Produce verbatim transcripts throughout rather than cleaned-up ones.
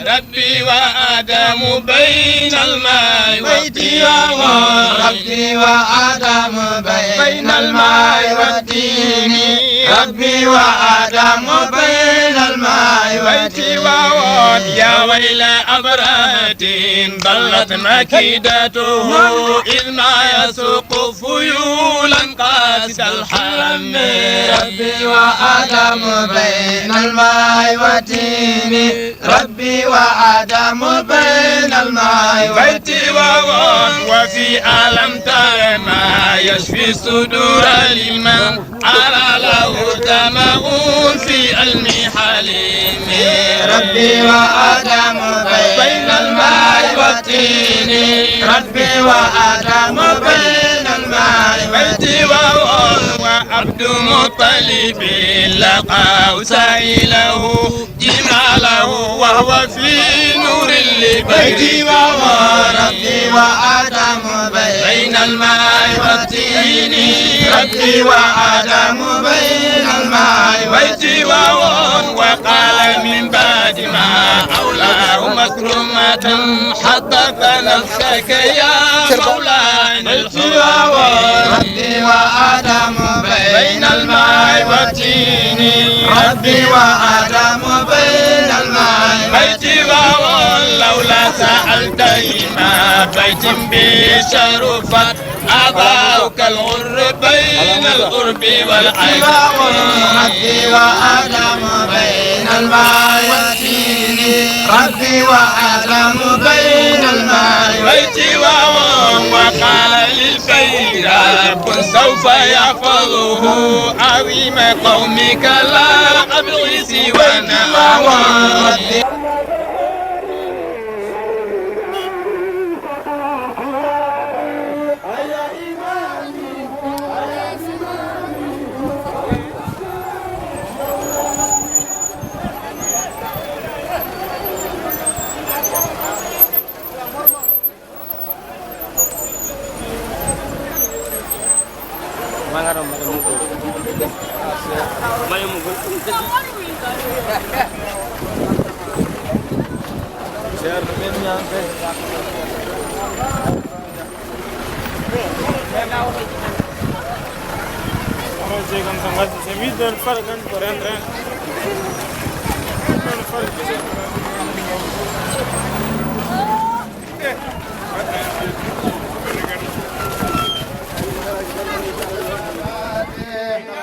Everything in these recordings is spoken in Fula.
ربي وآدم بين الماء والطين. ربي وآدم بين الماء والطين. ربي وآدم بين الماء والطين. يا ويل أبرهة ضلت مكيدته إذ ما يسوق فيولا قاصد الحرم. ربي وآدم بين الماء والطين. ربي وآدم بين الماء والطين. وفي ألم تر ما يشفي الصدور لمن أرى له ظمأ في علم حليم. ربي وآدم بين الماء والطين. ربي وآدم بين الماء والطين. وعبد مطلب لقاه سائله جماله وهو في نور لبيته. ربي وآدم بين الماء والطين. ربي وآدم بين الماء والطين. وقال من بعد ما أولاه مكرمة حدث نفسك يا مولانا الحر. ربي وآدم بين الماء والطين. ربي وآدم بين الماء والطين. لولا سألت إما بيت به شرفت أباؤك الغر بين القرب والعين. ربي وآدم بين الماء والطين. ربي وآدم بين الماء والطين. وقال للفيل رب سوف يحفظه عظيم قومك لا أبغي سوى نعمه.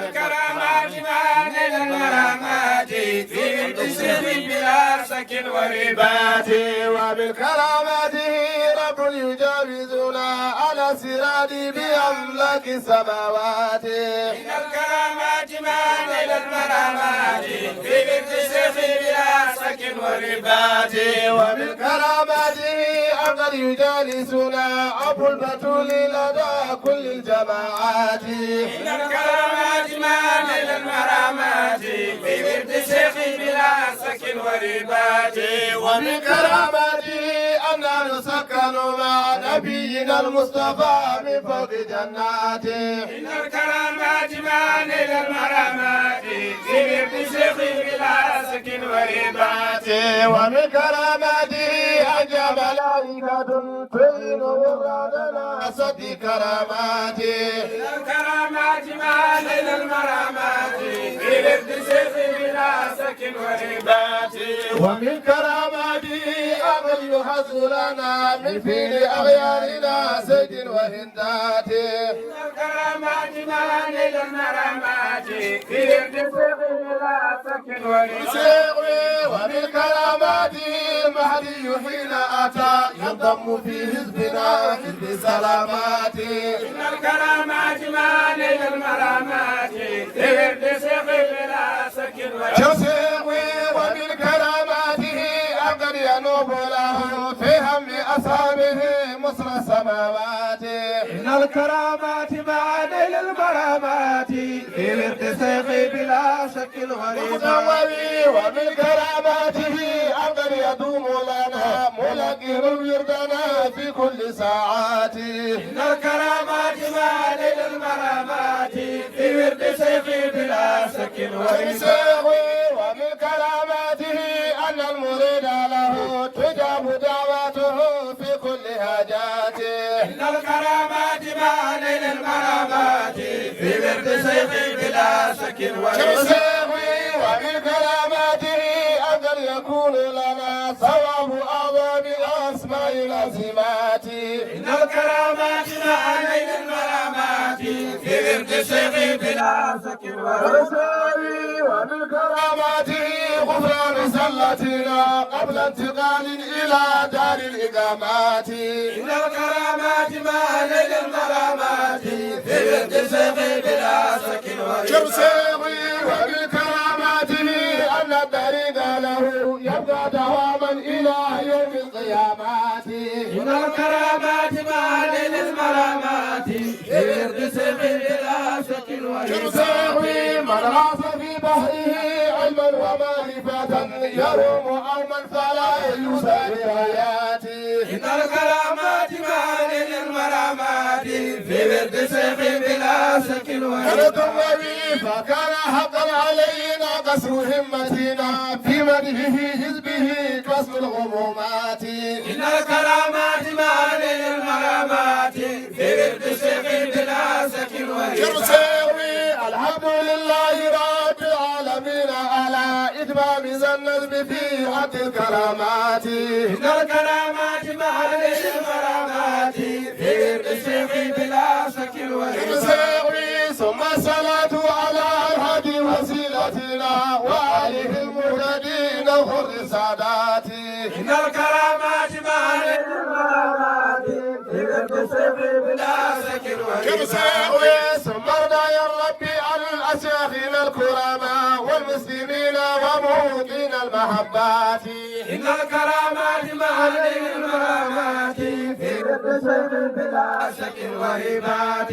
الكرامات ما للمرامات في ورد الشيخ بلا شك وربات. ومن كراماته رب يجاوزنا على الصراط بأملاك السماوات. إن الكرامات ما للمرامات في ورد الشيخ بلا شك وربات. ومن كراماته أن قد يجالسنا أبو البتول لدى كل الجماعات. إن الكرامات ما للمرامات في ورد الشيخ بلا شك وربات. ومن كراماته أن نسكن مع نبينا المصطفى من فوق جناته. إن الكرامات ما للمرامات في ورد الشيخ بلا شك وربات. ومن كراماته أن جاء ملائكة تعين غرادنا سد كراماته. من الكرامات ما للمرامات في ورد الشيخ بلا شك وربات. ومن كراماته أن يحصل لنا من فعل أغيارنا سيد وهندات. من الكرامات ما للمرامات في ورد الشيخ بلا شك وربات. ومن كراماته مهدي حين أتى ينضم في حزبنا حزب سلامات. إن الكرامات ما للمرامات في ورد الشيخ بلا شك وربات. شيخ ومن كراماته أن قد ينوب له في هم أصحابه مصر السماوات. إن الكرامات ما للمرامات في ورد الشيخ بلا شك وربات. ومن كراماته أن قد يدوم لنا ملقن وردنا في كل ساعات. إن الكرامات ما للمرامات في ورد الشيخ بلا شك وربات. ومن كراماته أن المريد له بسيفي بلا شك ولا شمسه وبكرامته أن قد يكون لنا ثواب أعظم أسماء لازمات. إن الكرامات مع نيل المرامات في ورد شيخي بلا شك ولا شمسه وبكرامته غفران سلتنا قبل انتقال إلى دار الإقامات. إن الكرامات مع نيل المرامات في ورد شيخي بلا شك ولا شمسه وبكرامته أن الطريق له يبقى دواما إلى يوم القيامة. إن الكرامات مع نيل المرامات في ورد شيخي بلا شك ولا شمسه من غاص في بحره علما ومعرفة يروم عوما فلا يوسى لحياته. إن الكرامات مع نيل المرامات في ورد شيخي بلا شك ولا شمسه فكان حقا علينا قصر همتنا في مدحه حزبه كسر الغمومات. إن الكرامات مع نيل المرامات في ورد شيخي بلا شك ولا شمسه الحمد لله رب العالمين على إتمام ذا النظم في حق الكرامات. إن الكرامات مع نيل المرامات في ورد شيخي بلا شك ولا شمسه ثم الصلاة على الهادي وسيلتنا وآله المهتدين غر السادات. إن الكرامات مع نيل المرامات في ورد شيخي بلا شك ولا شمسه ثم ارضى يا ربي عن أشياخنا الكرماء والمسلمين وموطن المحبات. إن الكرامات مع نيل المرامات في ورد شيخي بلا شك وريبات.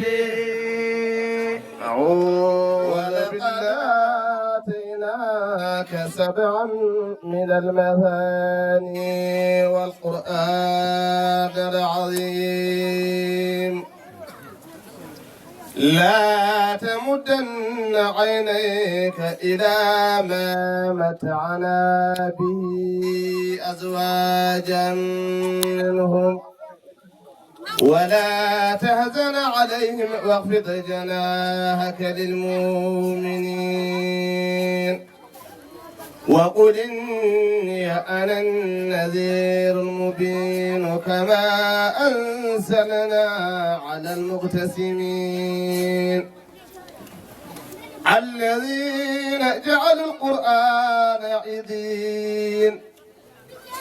أعوذ ولقد بالله. آتيناك سبعا من المثاني والقرآن العظيم. لا تمدن عينيك إلى ما متعنا به أزواجا منهم ولا تحزن عليهم واخفض جناحك للمؤمنين وقل إني أنا النذير المبين كما أنزلنا على المقتسمين الذين جعلوا القرآن عضين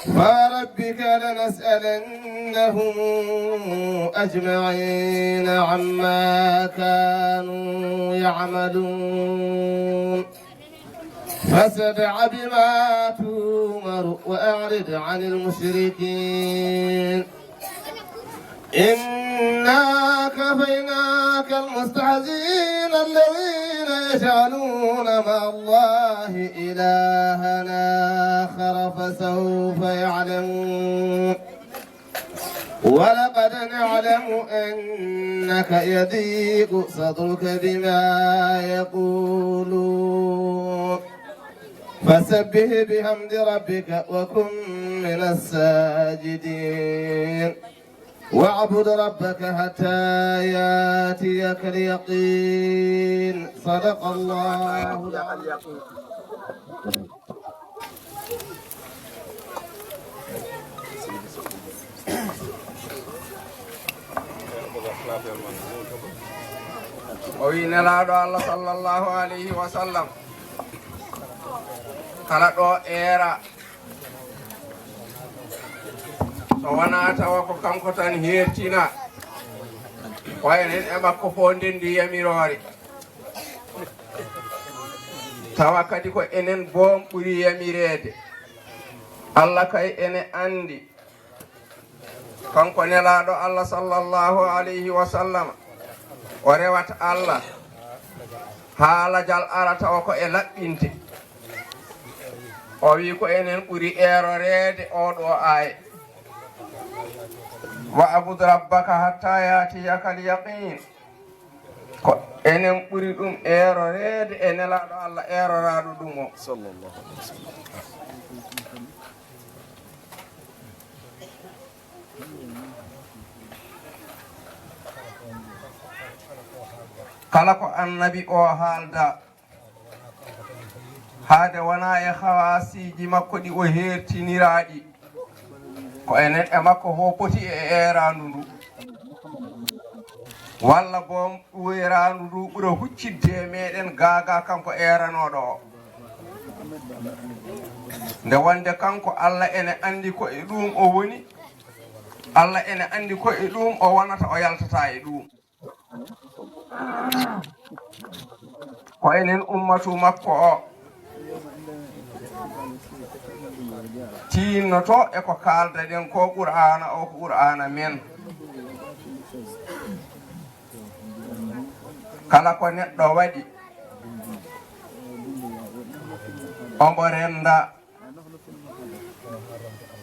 فوربك لنسألنهم أجمعين عما كانوا يعملون فاصدع بما تؤمر وأعرض عن المشركين إنا كفيناك المستهزئين الذين يجعلون مع الله إلها آخر فسوف يعلمون ولقد نعلم إنك يضيق صدرك بما يقولون فسبح بحمد ربك وكن من الساجدين واعبد ربك حتى ياتيك اليقين. صدق الله العظيم. O wi Nelaaɗo Allah sallallahu alayhi wa sallam, kala ɗo eera, so wonaa tawa ko kanko tan heertina, ko enen e makko fof ndenndi yamiroore. Tawa kadi ko enen boom ɓuri yamireede. Allah kay ene anndi. Kanko Nelaaɗo Allah sallallahu alayhi wa sallam, o rewata Allah haa lajal ara tawa ko e laɓɓinde. O wi ko enen ɓuri eeroreede oo ɗoo aaya. Wa'bud rabbaka hatta ya'tiyakal yaqiin. Ko enen ɓuri ɗum eeroreede e Nelaaɗo Allah eeroraaɗo ɗum o. Sallallahu alaihi wasallam. Kala ko annabi o haalda, haade wonaa e hawaasiiji makko ɗi o heertiniraaɗi, ko enen e makko fof poti e eeraandu ndu. Walla boom ɗuweeraandu ndu ɓura huccitde e meeɗen gaagaa kanko eeranooɗo o. Nde wonde kanko Allah ene anndi ko e ɗuum o woni, Allah ene anndi ko e ɗuum o wonata, o yaltata e ɗuum. Ko enen ummatu makko o tiinnoto e ko kaaldaɗen ko. Qur'aana o ko Qur'aana men. Kala ko neɗɗo waɗi, omo rennda.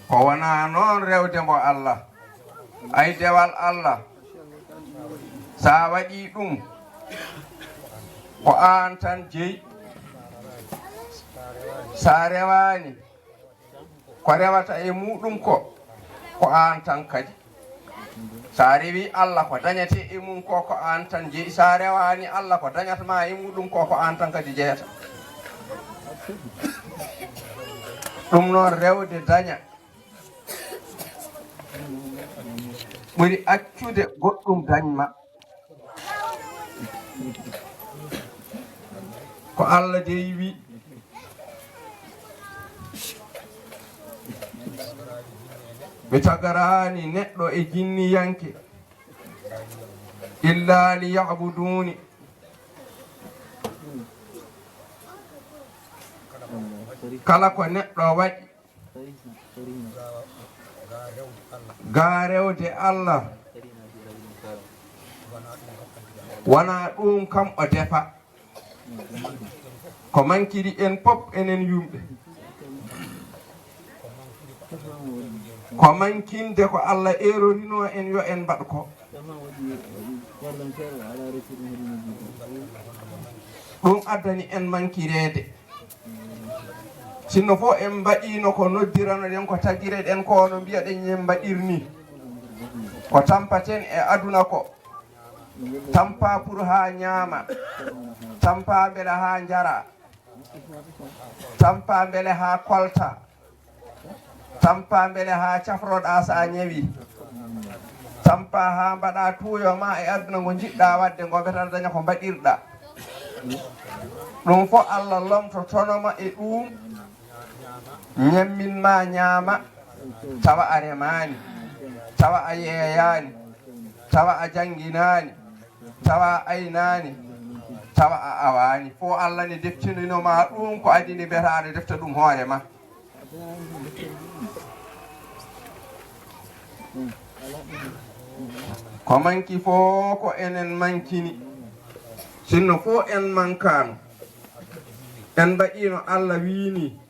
Ko wonaa noon rewde mbo Allah. Ay dewal Allah, so a waɗii ɗum, ko aan tan jeyi. So a rewaani, ko rewata e muuɗum ko, ko aan tan kadi. So a rewii Allah, ko dañetee e mum ko, ko aan tan jeyi. So a rewaani Allah, ko dañata ma e muuɗum ko, ko aan tan kadi jeyata. Ɗum noon, rewde daña ɓuri accude goɗɗum dañ ma. Ko Allah dey wi, mi tagaraani neɗɗo e jinniyanke illa li ya'buduni. Kala ko neɗɗo waɗi ga rewde Allah, wonaa ɗum kam o defa. Ko mankiri en pop enen yumɓe. Ko mankinde ko Allah eerorino en yo en mbaɗ ko. Ɗum addani en mankireede. Sinno fof en mbaɗiino ko noddiranoɗen, ko taggireɗen ko, no mbiyaɗen en mbaɗir ni. Ko tampaten e aduna ko. Tampa pour haa ñaama. Tampa mbele haa njara. Tampa mbele haa kolta. Tampa mbele haa cafroɗa so a ñawi. Tampa haa mbaɗa tuuyo ma e aduna ngo njiɗɗa waɗde ngo, mbeta daña ko mbaɗirɗa. Ɗum fof Allah lomtotono ma e ɗum, ñammin ma ñaama, tawa a remaani, tawa a yeeyaani, tawa a jannginaani, tawa a aynaani, tawa a awaani. Fof Allah ne deftinino ma ɗum ko adii nde mbiyata aɗa defta ɗum hoore ma. Ko manki fof ko enen mankini. Sinno fof en mankaano, en mbaɗiino Allah wii ni,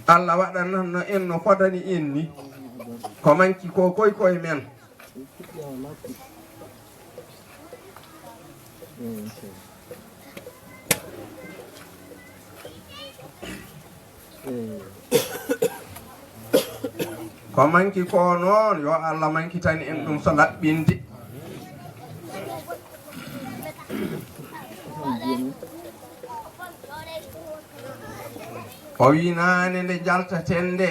Allah waɗanatno en no fodani en ni. Ko manki ko koy koye men. Ko manki ko noon, yo Allah mankitan en ɗum so laɓɓinde. O wi naane nde njaltaten nde,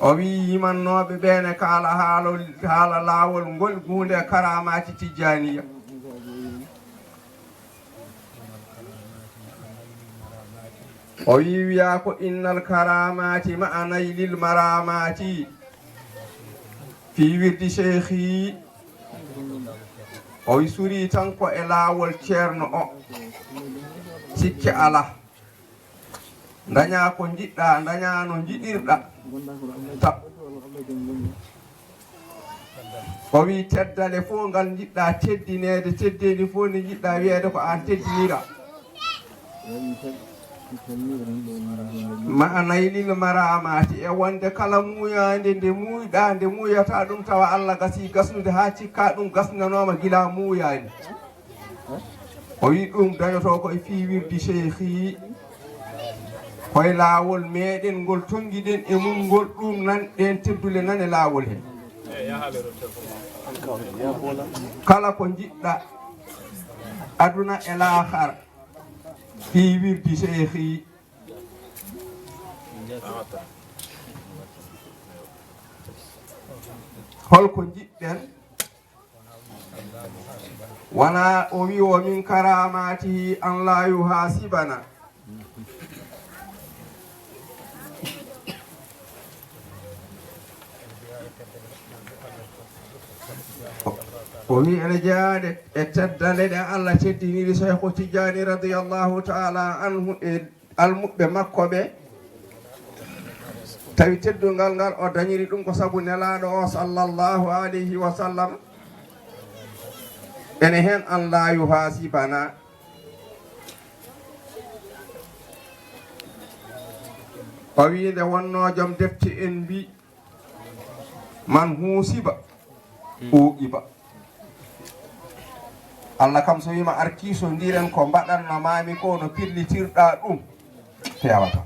o wi yimannooɓe ɓe ne kaala haala, haala laawol ngol guunde karaamaaji tijjaaniya. O wi, wiya ko innal karaamaaji ma'a naylil maraamaaji. Fii wirdi Sheekhi, o wi suri tan ko e laawol ceerno o. Sikke alaa. Ndañaa ko njiɗɗa, ndañaa no njiɗirɗa. Tab. O wi teddale fof ngal njiɗɗa teddineede, teddeendi fof ndi njiɗɗa wiyeede ko aan teddinira. Ma'a naylil maraamaaji, e wonde kala muuyaande nde muuyɗa, nde muuyata ɗum tawa Allah gasii gasnude haa cikka ɗum gasnanooma gila muuyaani. O wi ɗum dañoto ko e fii wirdi Sheekhi, ko e laawol meeɗen ngol tonngiɗen e mum ngol, ɗum nan ɗeen teddule nan e laawol he. Kala ko njiɗɗa aduna e laakhara fii wirdi Seehi. Holko njiɗɗen? Wona o wi: "Wa min karamatihi an la yuhasibana." O wi ene jeyaade e teddande ɗe Allah teddiniri Seykhu Tijjaani radiyallahu taala anhu e almuɓɓe makko ɓe, tawi teddungal ngal o dañiri ɗum ko sabu Nelaaɗo o sallallahu alayhi wa sallam. Ene heen an la yuhasibana. O wi nde wonno joom defte en mbi man huusiba, uqiba. Allah kam so wima arki so ndiren ko mbaɗanno mami ko no pirlitirɗa ɗum fewata.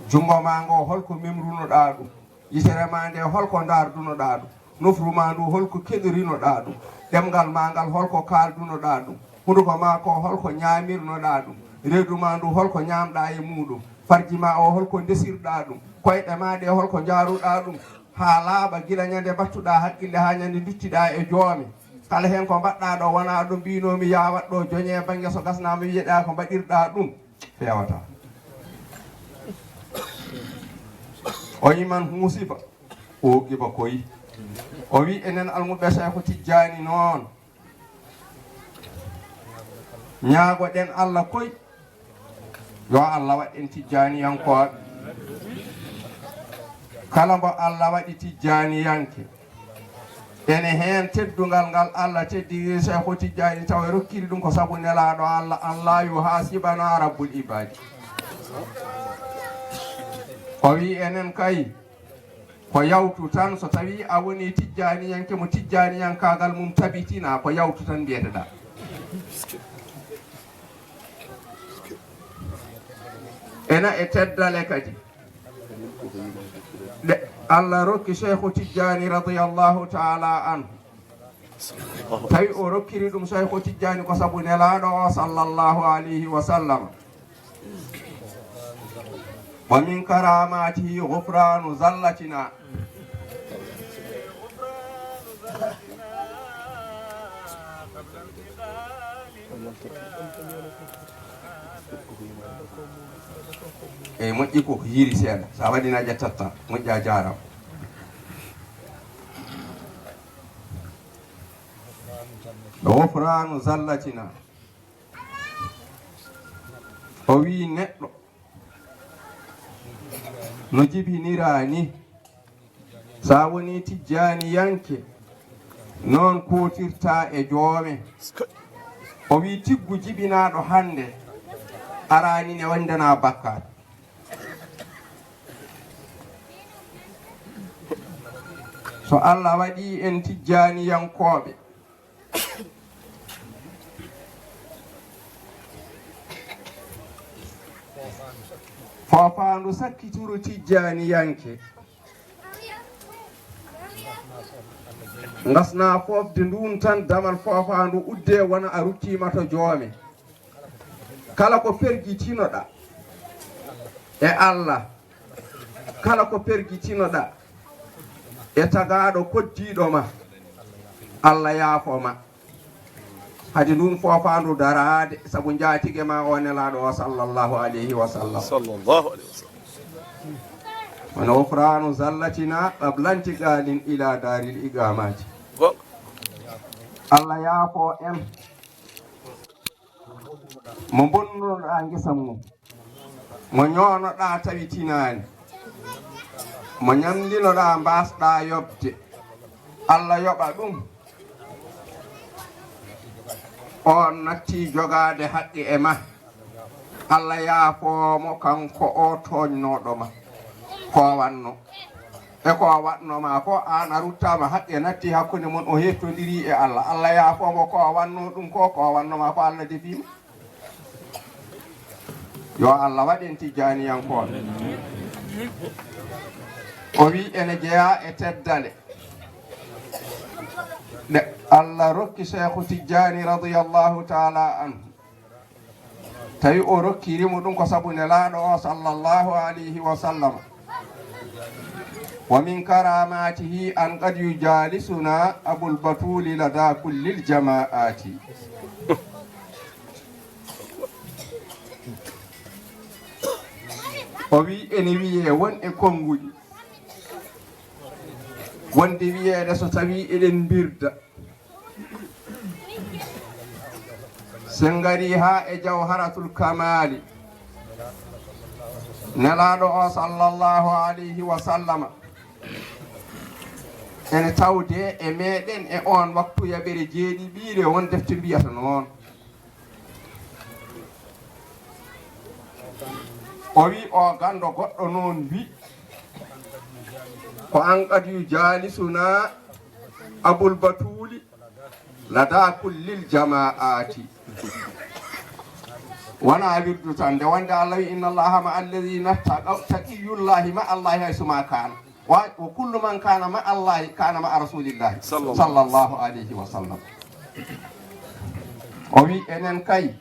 Junngo ma ngo holko memrunoɗa ɗum? Yitere ma nde holko ndardunoɗa ɗum? Nofru ma ndu holko keɗorinoɗa ɗum? Ɗemngal ma ngal holko kaldunoɗa ɗum? Hunduko ma ko holko ñaamirnoɗa ɗum? Reedu ma ndu holko ñaamɗa e muɗum? Farji ma o holko ndesirɗa ɗum? Koyɗe ma ɗe holko njaruɗa ɗum? Haa laaɓa gila ñande mbattuɗa haqqille haa ñande nduttiɗa e joome. Kala heen ko mbaɗɗa ɗo wona ɗum mbinomi ya waɗ ɗo joñe bannge so gasnama wiyeɗa ko mbaɗirɗa ɗum fewata. O iman huusiba. O qiba koy. O wi enen almuɓɓe Seykhu Tijjaani noon. Ñaagoɗen Allah koy yo Allah waɗ en Tijjaaniyankooɓe. Kala mbo Allah waɗi Tijjaaniyanke, ene heen teddungal ngal Allah teddiri Seykhu Tijjaani tawa rokkiri ɗum ko sabu Nelaaɗo Allah, Allah yuhasibana rabbul ibadi. O wi enen kay, ko yawtu tan, so tawi a woni tijjaaniyanke mo tijjaaniyankaagal mum tabitina, ko yawtu tan mbiyeteɗa. Ena e teddale kadi ɗe Allah rokki Seykhu Tijjaani radiyallahu taala anhu. Tawi o rokkiri ɗum Seykhu Tijjaani ko sabu Nelaaɗo o sallallahu alayhi wa sallam. Wa min karamatihi ghufranu zallatina. Eyi, moƴƴi ko ko hiiri seeɗa. So a waɗi na ƴettatta, moƴƴa, jaarama. Ghufranu zallatina. O wi neɗɗo no jibinira ni, sa woni tijjaaniyanke, noon kuutirta e joome. O wi tiggu jibinaaɗo hannde, araani ne wandana bakkaat. So Allah waɗi en tijjaaniyankooɓe, foofaandu sakkituru tijjaaniyanke. Ngasna foofde ndun tan damal foofaandu udde wona a ruttiima to joome. Kala ko pergitinoɗa e Allah, kala ko pergitinoɗa e tagaaɗo koddiiɗo ma, Allah yaafo ma. Hade ndun foofaandu daraade sabu njaatige ma o Nelaaɗo o sallallahu alayhi wa sallam. Sallallahu alayhi wa sallam. Wano ghufranu zallatina qabla intiqalin ila daril iqamati. Gonga. Allah yaafo en mo bonnunoɗa ngesa mum, mo ñoonoɗa tawi tinaani, mo ñamdinoɗa mbaasɗa yoɓde, Allah yoɓa ɗum. On natti jogaade haqqe e ma. Allah yaafo mo kanko o tooñnooɗo ma ko wanno. E ko waɗno ma ko, an a ruttaama haqqe natti hakkunde mon, o hettondiri e Allah. Allah yaafo mo ko wanno ɗum ko, ko wanno ma ko, Allah defiima. Yo Allah waɗ en tijjaaniyankooɓe. O wi ene jeyaa e teddale ɗe Allah rokki Seeku Tijjaani radiyallahu taala anhu. Tawi o rokkiri mo ɗum ko sabu Nelaaɗo o sallallahu alayhi wa sallam. Wa min karamatihi an qad yujalisuna Abul Batuli lada kullil jamaati. O wi ene wiye won e konnguɗi wonde wiyeede so tawi eɗen mbirda, sen ngari haa e Jawharatul Kamaali, Nelaaɗo o sallallahu alayhi wa sallama ene tawde e meɗen e on waktu yaɓere jeeɗiɓiire, won defte mbiyata noon. O wi o ganndo goɗɗo noon wi ko an qad yujalisuna Abul Batuli lada kullil jamaati. Wona wirdu tan, nde wonde Allah wi inna Allaha ma alladhina taqaw, taqiyullahi ma Allahi haysu ma kana. Wa, wa kullu man kana ma Allahi kana ma Rasulillahi sallallahu alayhi wa sallam. O wi enen kay,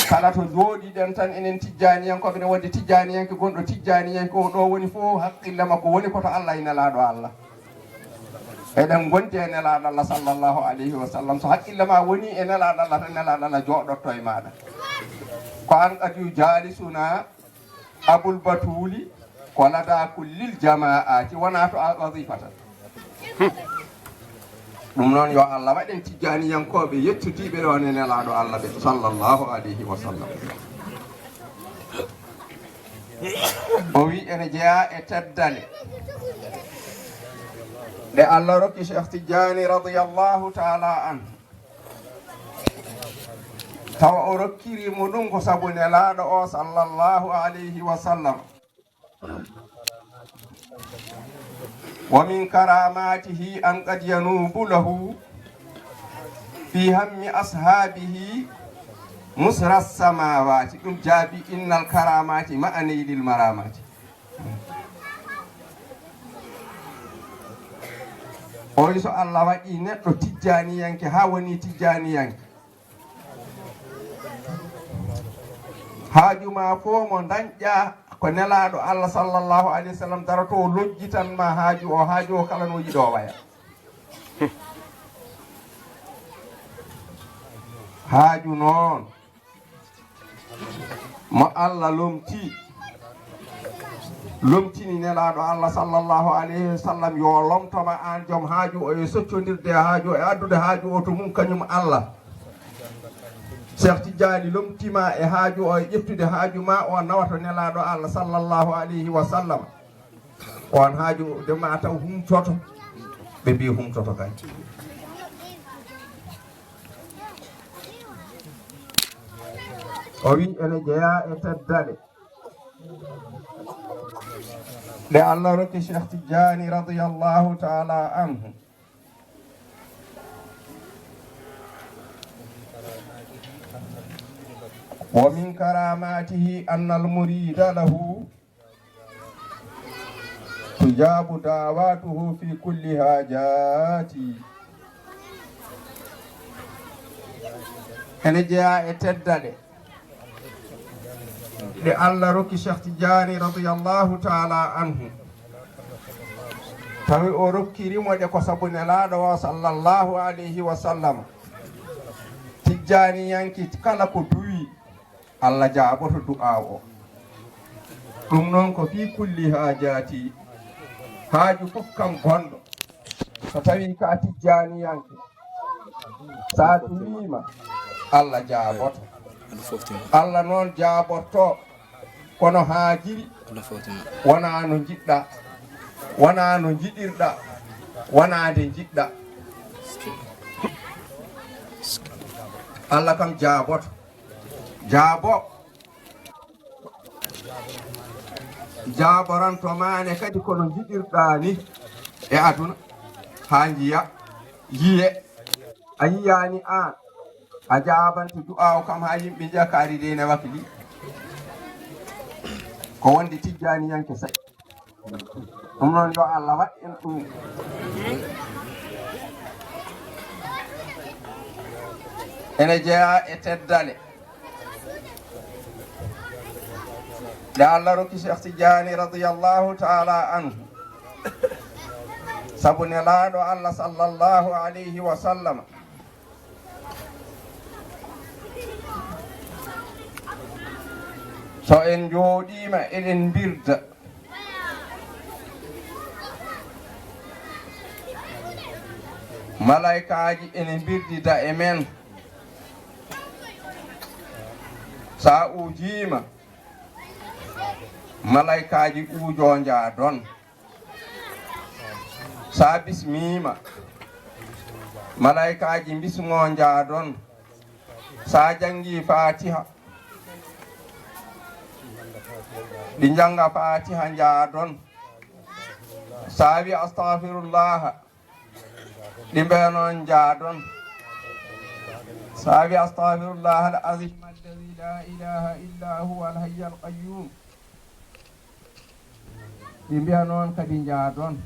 kala to njooɗiɗen tan enen tijjaaniyankooɓe, ne wonde tijjaaniyanke gonɗo tijjaaniyanke o ɗo woni fof, haqqille makko woni ko to Allah e Nelaaɗo Allah. Eɗen ngondi e Nelaaɗo Allah sallallahu alayhi wa sallam. So haqqille ma woni e Nelaaɗo Allah tan, Nelaaɗo Allah jooɗotto e maaɗa. Ko an qad yujalisuna Abul Batuli ko lada kullil jamaati, wona to a wazifata. Ɗum noon yo Allah waɗen tijjaaniyankooɓe yettudiiɓe ɗo ne Nelaaɗo Allah ɓe sallallahu alayhi wa sallam. O wi ene jeyaa e teddale ɗe Allah rokki Cheikh Tijjaani radiyallahu taala anhu. Tawa o rokkiri mo ɗum ko sabu Nelaaɗo o sallallahu alayhi wa sallam. Wa min karamatihi an qad yanubu lahu fi hammi ashabihi musra samawati. Ɗum jaabi innal karamati ma'anay lil maramati. O wi so Allah waɗi neɗɗo tijjaaniyanke, haa woni tijjaaniyanke, haaju ma fof mo dañƴa ko Nelaaɗo Allah sallallahu alayhi wa sallam daroto, o lojjitan ma haaju o, haaju o kala no yiɗo waya. Haaju noon mo Allah lomti, lomtini Nelaaɗo Allah sallallahu alayhi wa sallam, yo lomtoma aan joom haaju o e soccondirde haaju o e addude haaju o to mum kañum Allah. Cheikh Tidiane lomtima e haaju o e ƴettude haaju ma o nawa to Nelaaɗo Allah sallallahu alayhi wa sallam. On haaju de ma taw humtoto, ɓe mbi humtoto kay. O wi ene jeyaa e teddale ɗe Allah rokki Cheikh Tidiane radiyallahu taala anhu. Wa min karamatihi anna al murida lahu tujabu dawatuhu fi kulli hajati. Ene jeyaa e teddale ɗe Allah rokki Cheikh Tidiane radiyallahu taala anhu. Tawi o rokkirimo ɗe ko sabu Nelaaɗo o sallallahu alayhi wa sallam. Tijjaaniyanke kala ko duwi, Allah jaaboto du'aaw o. Ɗum noon ko fii kulli haajaati, haaju fof kam gonɗo. So tawii ka tijjaaniyanke, sa duwiima, Allah jaaboto. Allah noon jaaboto, kono haajiri wonaa no njiɗɗaa, wonaa no njiɗirɗaa, wonaa nde njiɗɗaa. Allah kam jaaboto. Jaabo. Jaaboranto maane kadi kono njiɗirɗaa ni e aduna. Haa njiya, yiye, a yiyaani aan. A jaabante du'aaw kam haa yimɓe njiya kaari de ne wakili. Ko wonde tijjaaniyanke saɗi. Ɗum noon, yo Allah waɗ en ɗum. Ene jeyaa e teddale nde Allah rokki Cheikh Tidiane radiyallahu taala anhu, sabu nelaaɗo Allah sallallahu alayhi wa sallam. So en njooɗiima eɗen mbirda, malaykaaji ene mbirdida e men. So a uujiima, malaykaaji uujoo njaadon. So a bismiima, malaykaaji mbismoo njaadon. So a janngii Faatiha, ɗi njannga Faatiha njaadon. So a wi astahfirullaha, ɗi mbiya noon njaadon. So a wi astahfirullaha al azim allazi la ilaha illa huwa al hayy al qayyum, ɗi mbiya noon kadi njaadon.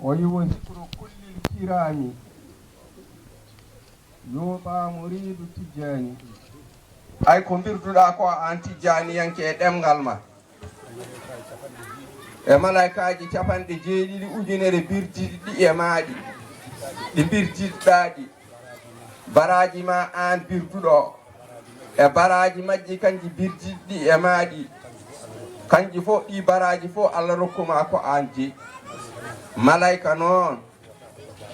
O wi wo zikru kullil kirami yuuɓa muriidu Tijjaani. Ay ko mbirduɗaa ko aan Tijjaaniyanke e ɗemngal ma, e malaykaaji capanɗe jeeɗiɗi ujunere mbirdiiɗi e maaɗi, ɗi mbirdiɗɗaa ɗi, baraaji ma aan mbirduɗo o, e baraaji majji kanji mbirdiiɗi e maaɗi, kanji fof ɗi baraaji fof Allah rokkuma ko aan jeyi. Malayka noon,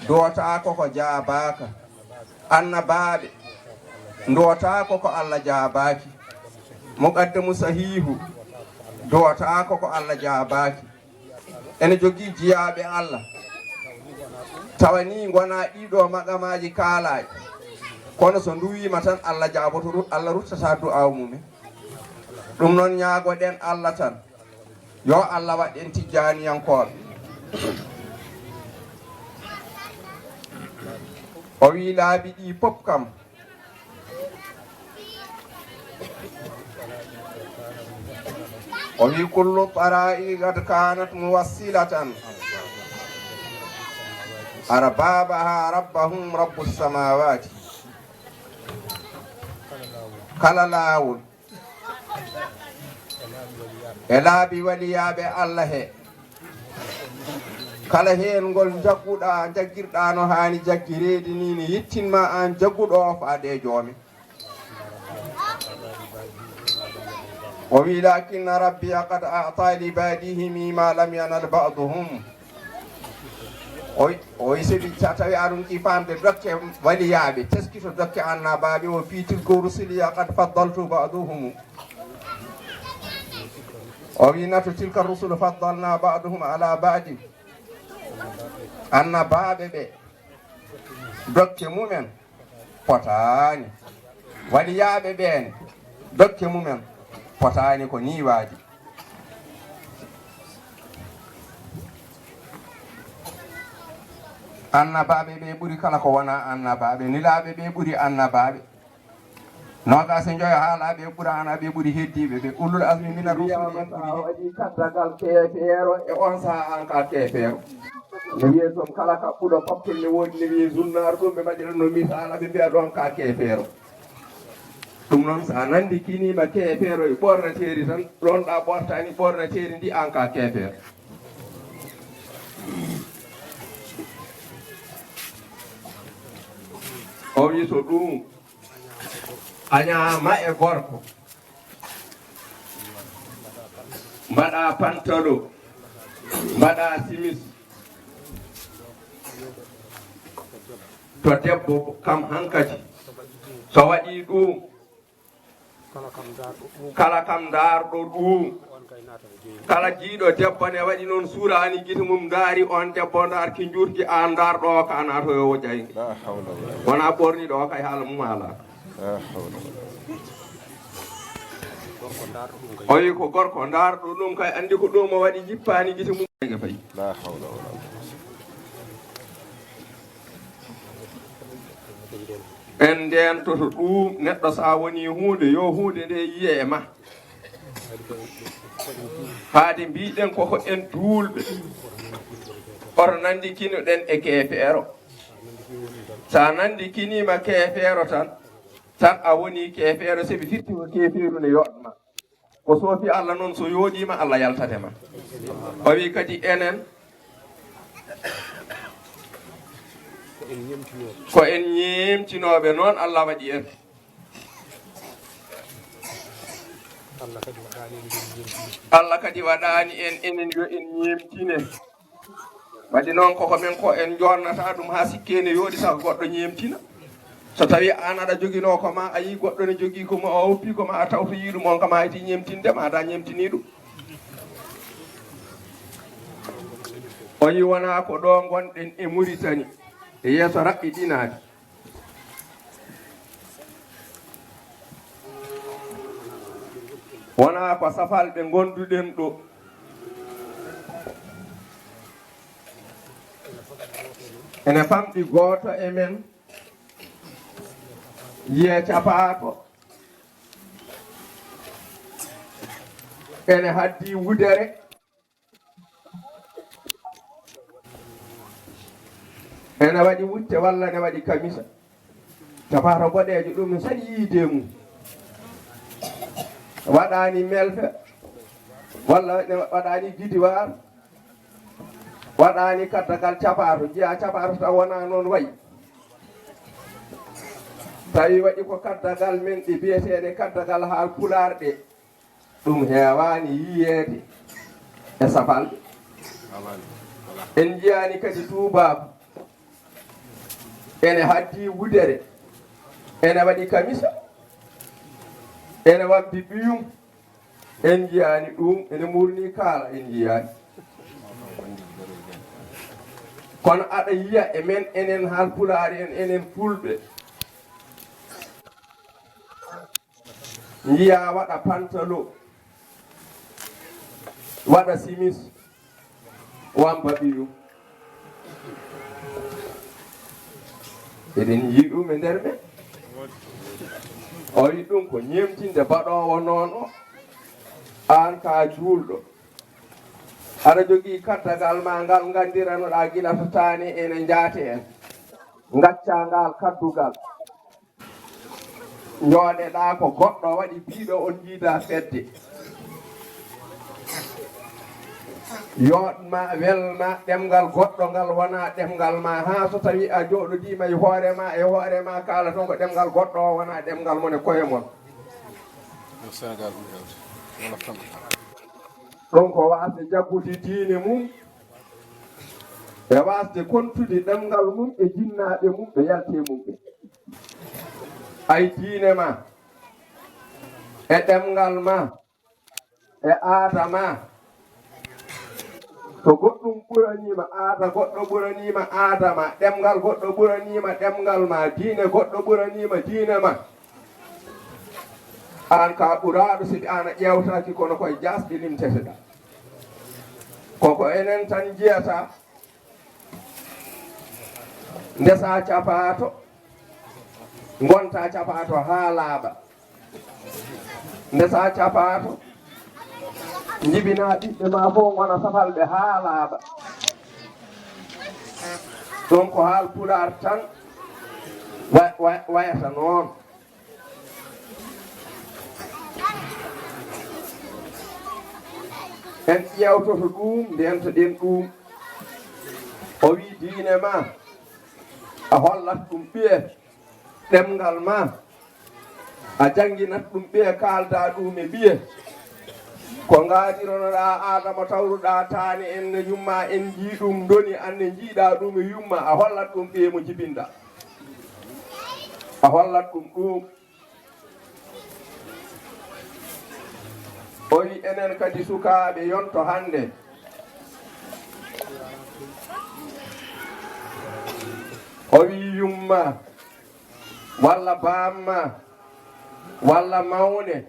duwotaako ko jaabaaka. Annabaaɓe, nduwotaako ko Allah jaabaaki. Muqaddamu sahiihu, duwotaako ko Allah jaabaaki. Ene jogii jiyaaɓe Allah, tawa ni ngonaa ɗiɗo maqamaaji kaalaaɗi, kono so nduwiima tan Allah jaaboto, ru-, Allah ruttata du'aaw mumen. Ɗum noon ñaagoɗen Allah tan, yo Allah waɗ en Tijjaaniyankooɓe. O wii laabi ɗi pop kam. O wii kullu tara'i qad kanat muwassilatan arbabaha rabbahum rabbus samawati. Kala laawol e laabi waliyaaɓe Allah he, kala heen ngol njagguɗaa, njaggirɗaa no haani jaggireede ni, ne yettinma aan jagguɗo o faade e joomi. O wi, "Lakinna rabbiya qad a'ta li ba'dihim ma lam yanal ba'duhum." Oy, oy, sebi sa tawi aɗum ki famde dokke waliyaaɓe, teskito dokke annabaaɓe, o fii, "Tilka rusuliya qad faddaltu ba'dahum." O wi, "Nato tilka rusulu faddalna ba'dahum ala ba'din." Annabaaɓe ɓe, dokke mumen potaani. Waliyaaɓe ɓeen, dokke mumen potaani ko nii waadi. Annabaaɓe ɓe ɓuri kala ko wonaa annabaaɓe. Nilaaɓe ɓe ɓuri annabaaɓe. Noogaas e njoyo haalaaɓe e Qur'aana ɓe ɓuri heddiiɓe ɓe. Ulul azmi mina rusuli en ɓuri. Wiyaama so a waɗii kaddagal keefeero, e on sahaa aan ka keefeero. Ne wiyee toon kala kaɓɓuɗo pappol ne woodi, ne wiyee zunnaar ɗum, ɓe mbaɗira no misaala, ɓe mbiya ɗoon ka keefeero. Ɗum noon, so a nanndikiniima keefeero e ɓoornateeri tan, ɗoon ɗa ɓoortaani ɓoornateeri ndi, aan ka keefeero. O wi so ɗum a ñaama e gorko, mbaɗa pantalo, mbaɗa simis, to debbo kam hankadi, so waɗi ɗum, kala kam ndaarɗo ɗum, kala jiiɗo debbo ne waɗi noon, suuraani gite mum, ndaari oon debbo, ndaarki njuurki, aan ndaarɗo o, ka naatoyo o jayni. La hawla wala quwwata. Wona ɓoorniiɗo o kay, haala mum alaa. La hawla wala quwwata. O wi ko gorko ndaarɗo ɗum kay, anndi ko ɗum o waɗi, jippaani gite mum. La hawla wala quwwata. En ndeentoto ɗuum, neɗɗo so a wonii huunde, yo huunde nde yiye e ma. Haade mbiɗen koko en duulɓe, oto nanndi kinuɗen e keefeero. So a nanndi kiniima keefeero tan, tan a wonii keefeero, sabi firti ko keefeeru ne yoɗma. Ko soofi Allah noon, so yooɗiima, Allah yaltate ma. O wi kadi enen, ko en ñeemtinooɓe noon, Allah waɗi en. Allah kadi waɗaani en, enen yo en ñeemtine. Waɗi noon, koko men ko en joonnata ɗum haa sikke ne yooɗi, saka goɗɗo ñeemtina. So tawii aan aɗa joginoo ko ma, a yii goɗɗo ne jogii ko ma, o oppi ko ma, a tawtoyii ɗum, on kam a hayti ñeemtinde ma, aɗa ñeemtinii ɗum. O yi wonaa ko ɗo ngonɗen e Muritani, e yeeso raɓɓiɗinaade. Wonaa ko safalɓe ngonduɗen ɗo. Ene famɗi gooto e men yiya capaato. Ene haddi wudere. Ene waɗi wutte walla ne waɗi kamisa. Capaato boɗeejo ɗum ne saɗi yiide mum. Waɗaani melfe walla ne waɗaani gidiwaar. Waɗaani kaddagal capaato, njiyaa capaato taw wonaa noon wayi. Tawi waɗi ko kaddagal men ɗe biyeteeɗe kaddagal haal pulaar ɗe. Ɗum heewaani yiyeede e safalɓe. En njiyaani kadi tuubaaku. Ene haddi wudere. Ene waɗi kamisa. Ene wambi ɓiyum. En njiyaani ɗum. Ene murni kaala, en njiyaani. Kono aɗa yiya e men, enen Haalpulaar en, enen Fulɓe. Njiyaa waɗa pantalon, waɗa simis, wamba ɓiyum. Eɗen njii ɗum e nder men. O wi ɗum ko ñeemtinde baɗoowo noon o. Aan ka juulɗo. Aɗa jogii kaddagal ma ngal nganndiranoɗaa gila to taane ene njaate en. Ngaccaa ngal kaddugal. Njooɗeɗaa ko goɗɗo waɗi biiɗo on njiida fedde. Yooɗma, welma, ɗemngal goɗɗo ngal wonaa ɗemngal ma, haa so tawii a jooɗodiima e hoore ma, e hoore ma kaala toon ko ɗemngal goɗɗo o wonaa ɗemngal mon e koye mon. Ɗum ko waasde jaggude diine mum, e waasde kontude ɗemngal mum e jinnaaɓe mum ɓe yalti e mum ɓe. Ay diine ma, e ɗemngal ma, e aada ma, so goɗɗum ɓuraniima aada, goɗɗo ɓuraniima aada ma, ɗemngal goɗɗo ɓuraniima ɗemngal ma, diine goɗɗo ɓuraniima diine ma, aan ka ɓuraaɗo, siɗi aan a ƴeewtaaki, kono koye jaasɗe limteteɗaa. Koko enen tan njiyata. Ndesaa capaato, ngontaa capaato haa laaɓa. Ndesaa capaato, njibinaa ɓiɓɓe ma fof ngona safalɓe haa laaɓa. Ɗum ko Haalpulaar tan wa-, wa-, wayata noon. En ƴeewtoto ɗum, ndeentoɗen ɗum. O wi diine ma, a hollat ɗum ɓiye, ɗemngal ma, a jannginat ɗum ɓiye, kaaldaa ɗum e ɓiye. Ko ngaadironoɗaa Aadama, tawruɗaa taane en no yumma, en njii ɗum, ndoni, aan ne njiiɗaa ɗum e yumma, a hollat ɗum ɓiye mo jibinɗaa. A hollat ɗum ɗum. O wi enen kadi sukaaɓe yonto hannde. O wi yumma, walla baamma, walla mawne.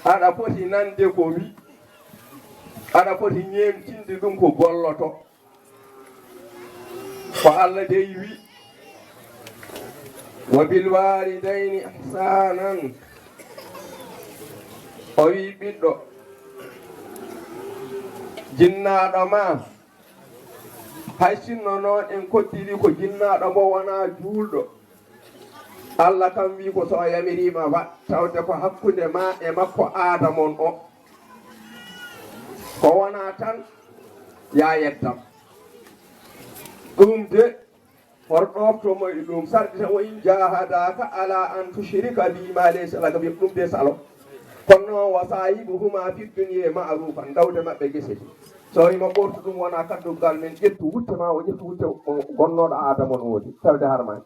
Aɗa foti nande ko wi, aɗa foti ñeemtinde ɗum ko golloto. Ko Allah dey wi, "Wa bil walidayni ihsanan." O wi, "Ɓiɗɗo, jinnaaɗo ma, hay sinno noon en koddiri ko jinnaaɗo mo wonaa juulɗo, Allah kam wi ko so a yamiriima waɗ, tawde ko hakkunde ma e makko aada mon o. Ko wonaa tan, ya yeddam." Ɗum de, hor ɗofto mo e ɗum, sarɗita, "Wa in jahadaka ala an tushrika bi ma laysa laka bi", ɗum de salo. Kono noon, "Wa sahibuhuma fi dunya ma'rufan", dawde maɓɓe gese ɗi. So wima ɓortu ɗum wona kaddungal men, ƴettu wutte ma o, ƴettu wutte o gonnooɗo aada mon woodi, tawde harmaani.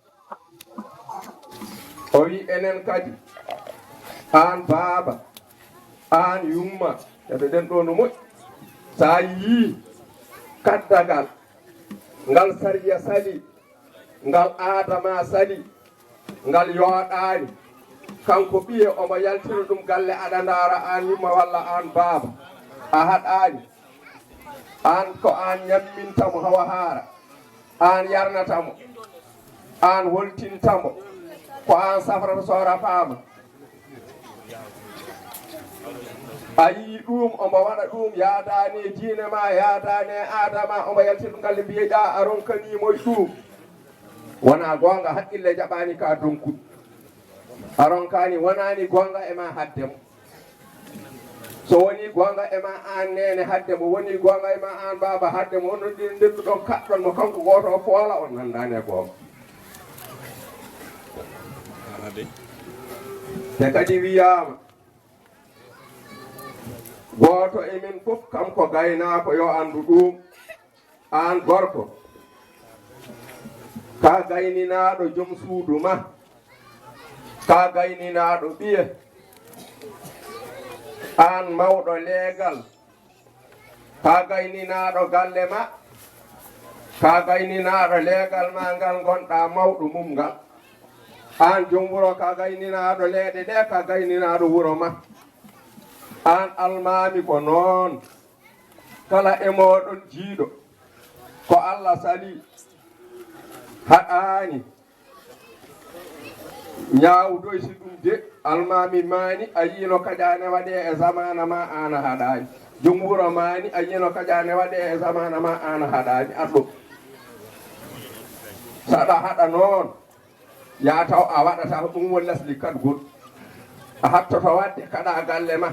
O wi, enen kadi, aan baaba, aan yumma, heɗoɗen ɗo no moƴƴi. So a yii kaddagal ngal sariya sali, ngal aada ma sali, ngal yooɗaani, kanko ɓiye omo yaltira ɗum galle, aɗa ndaara aan yumma walla aan baaba, a haɗaani. Aan ko aan ñamminta mo hawa haara, aan yarnata mo, aan holtinta mo, ko aan safrata so rafaama. A yii ɗum, omo waɗa ɗum, yaadaani e diine ma, yaadaani e aada ma, omo yaltira ɗum galle, mbiyeɗaa a ronkanii mo e ɗum. Wonaa goonga, haqqille jaɓaani ka donkude. A ronkaani, wonaani goonga e ma hadde mo. So wonii goonga e ma aan neene hadde mo, wonii goonga e ma aan baaba hadde mo, onon ɗiɗo ndenduɗon kaɗɗon mo, kanko gooto o foola, on nanndaani e goonga. Te kadi wiyaama, gooto e men fof kam ko gaynaako, yo anndu ɗum. Aan gorko, ka gayninaaɗo joom suudu ma, ka gayninaaɗo ɓiye, aan mawɗo leegal, ka gayninaaɗo galle ma, ka gayninaaɗo leegal ma ngal ngonɗaa mawɗo mum ngal. Aan joom wuro, ka gayninaaɗo leeɗe ɗe, ka gayninaaɗo wuro ma. Aan almaami ko noon. Kala e mooɗon jiiɗo ko Allah sali, haɗaani ñaawdoy si ɗum de, almaami maani, a yiino kaƴaane waɗee e zamaana ma, aan a haɗaani. Joom wuro maani, a yiino kaƴaane waɗee e zamaana ma, aan a haɗaani. Aɗo saɗa haɗa noon. Yaa taw a waɗata ko ɗum woni lesdi kaɗgol. A hattoto waɗde kaɗa galle ma.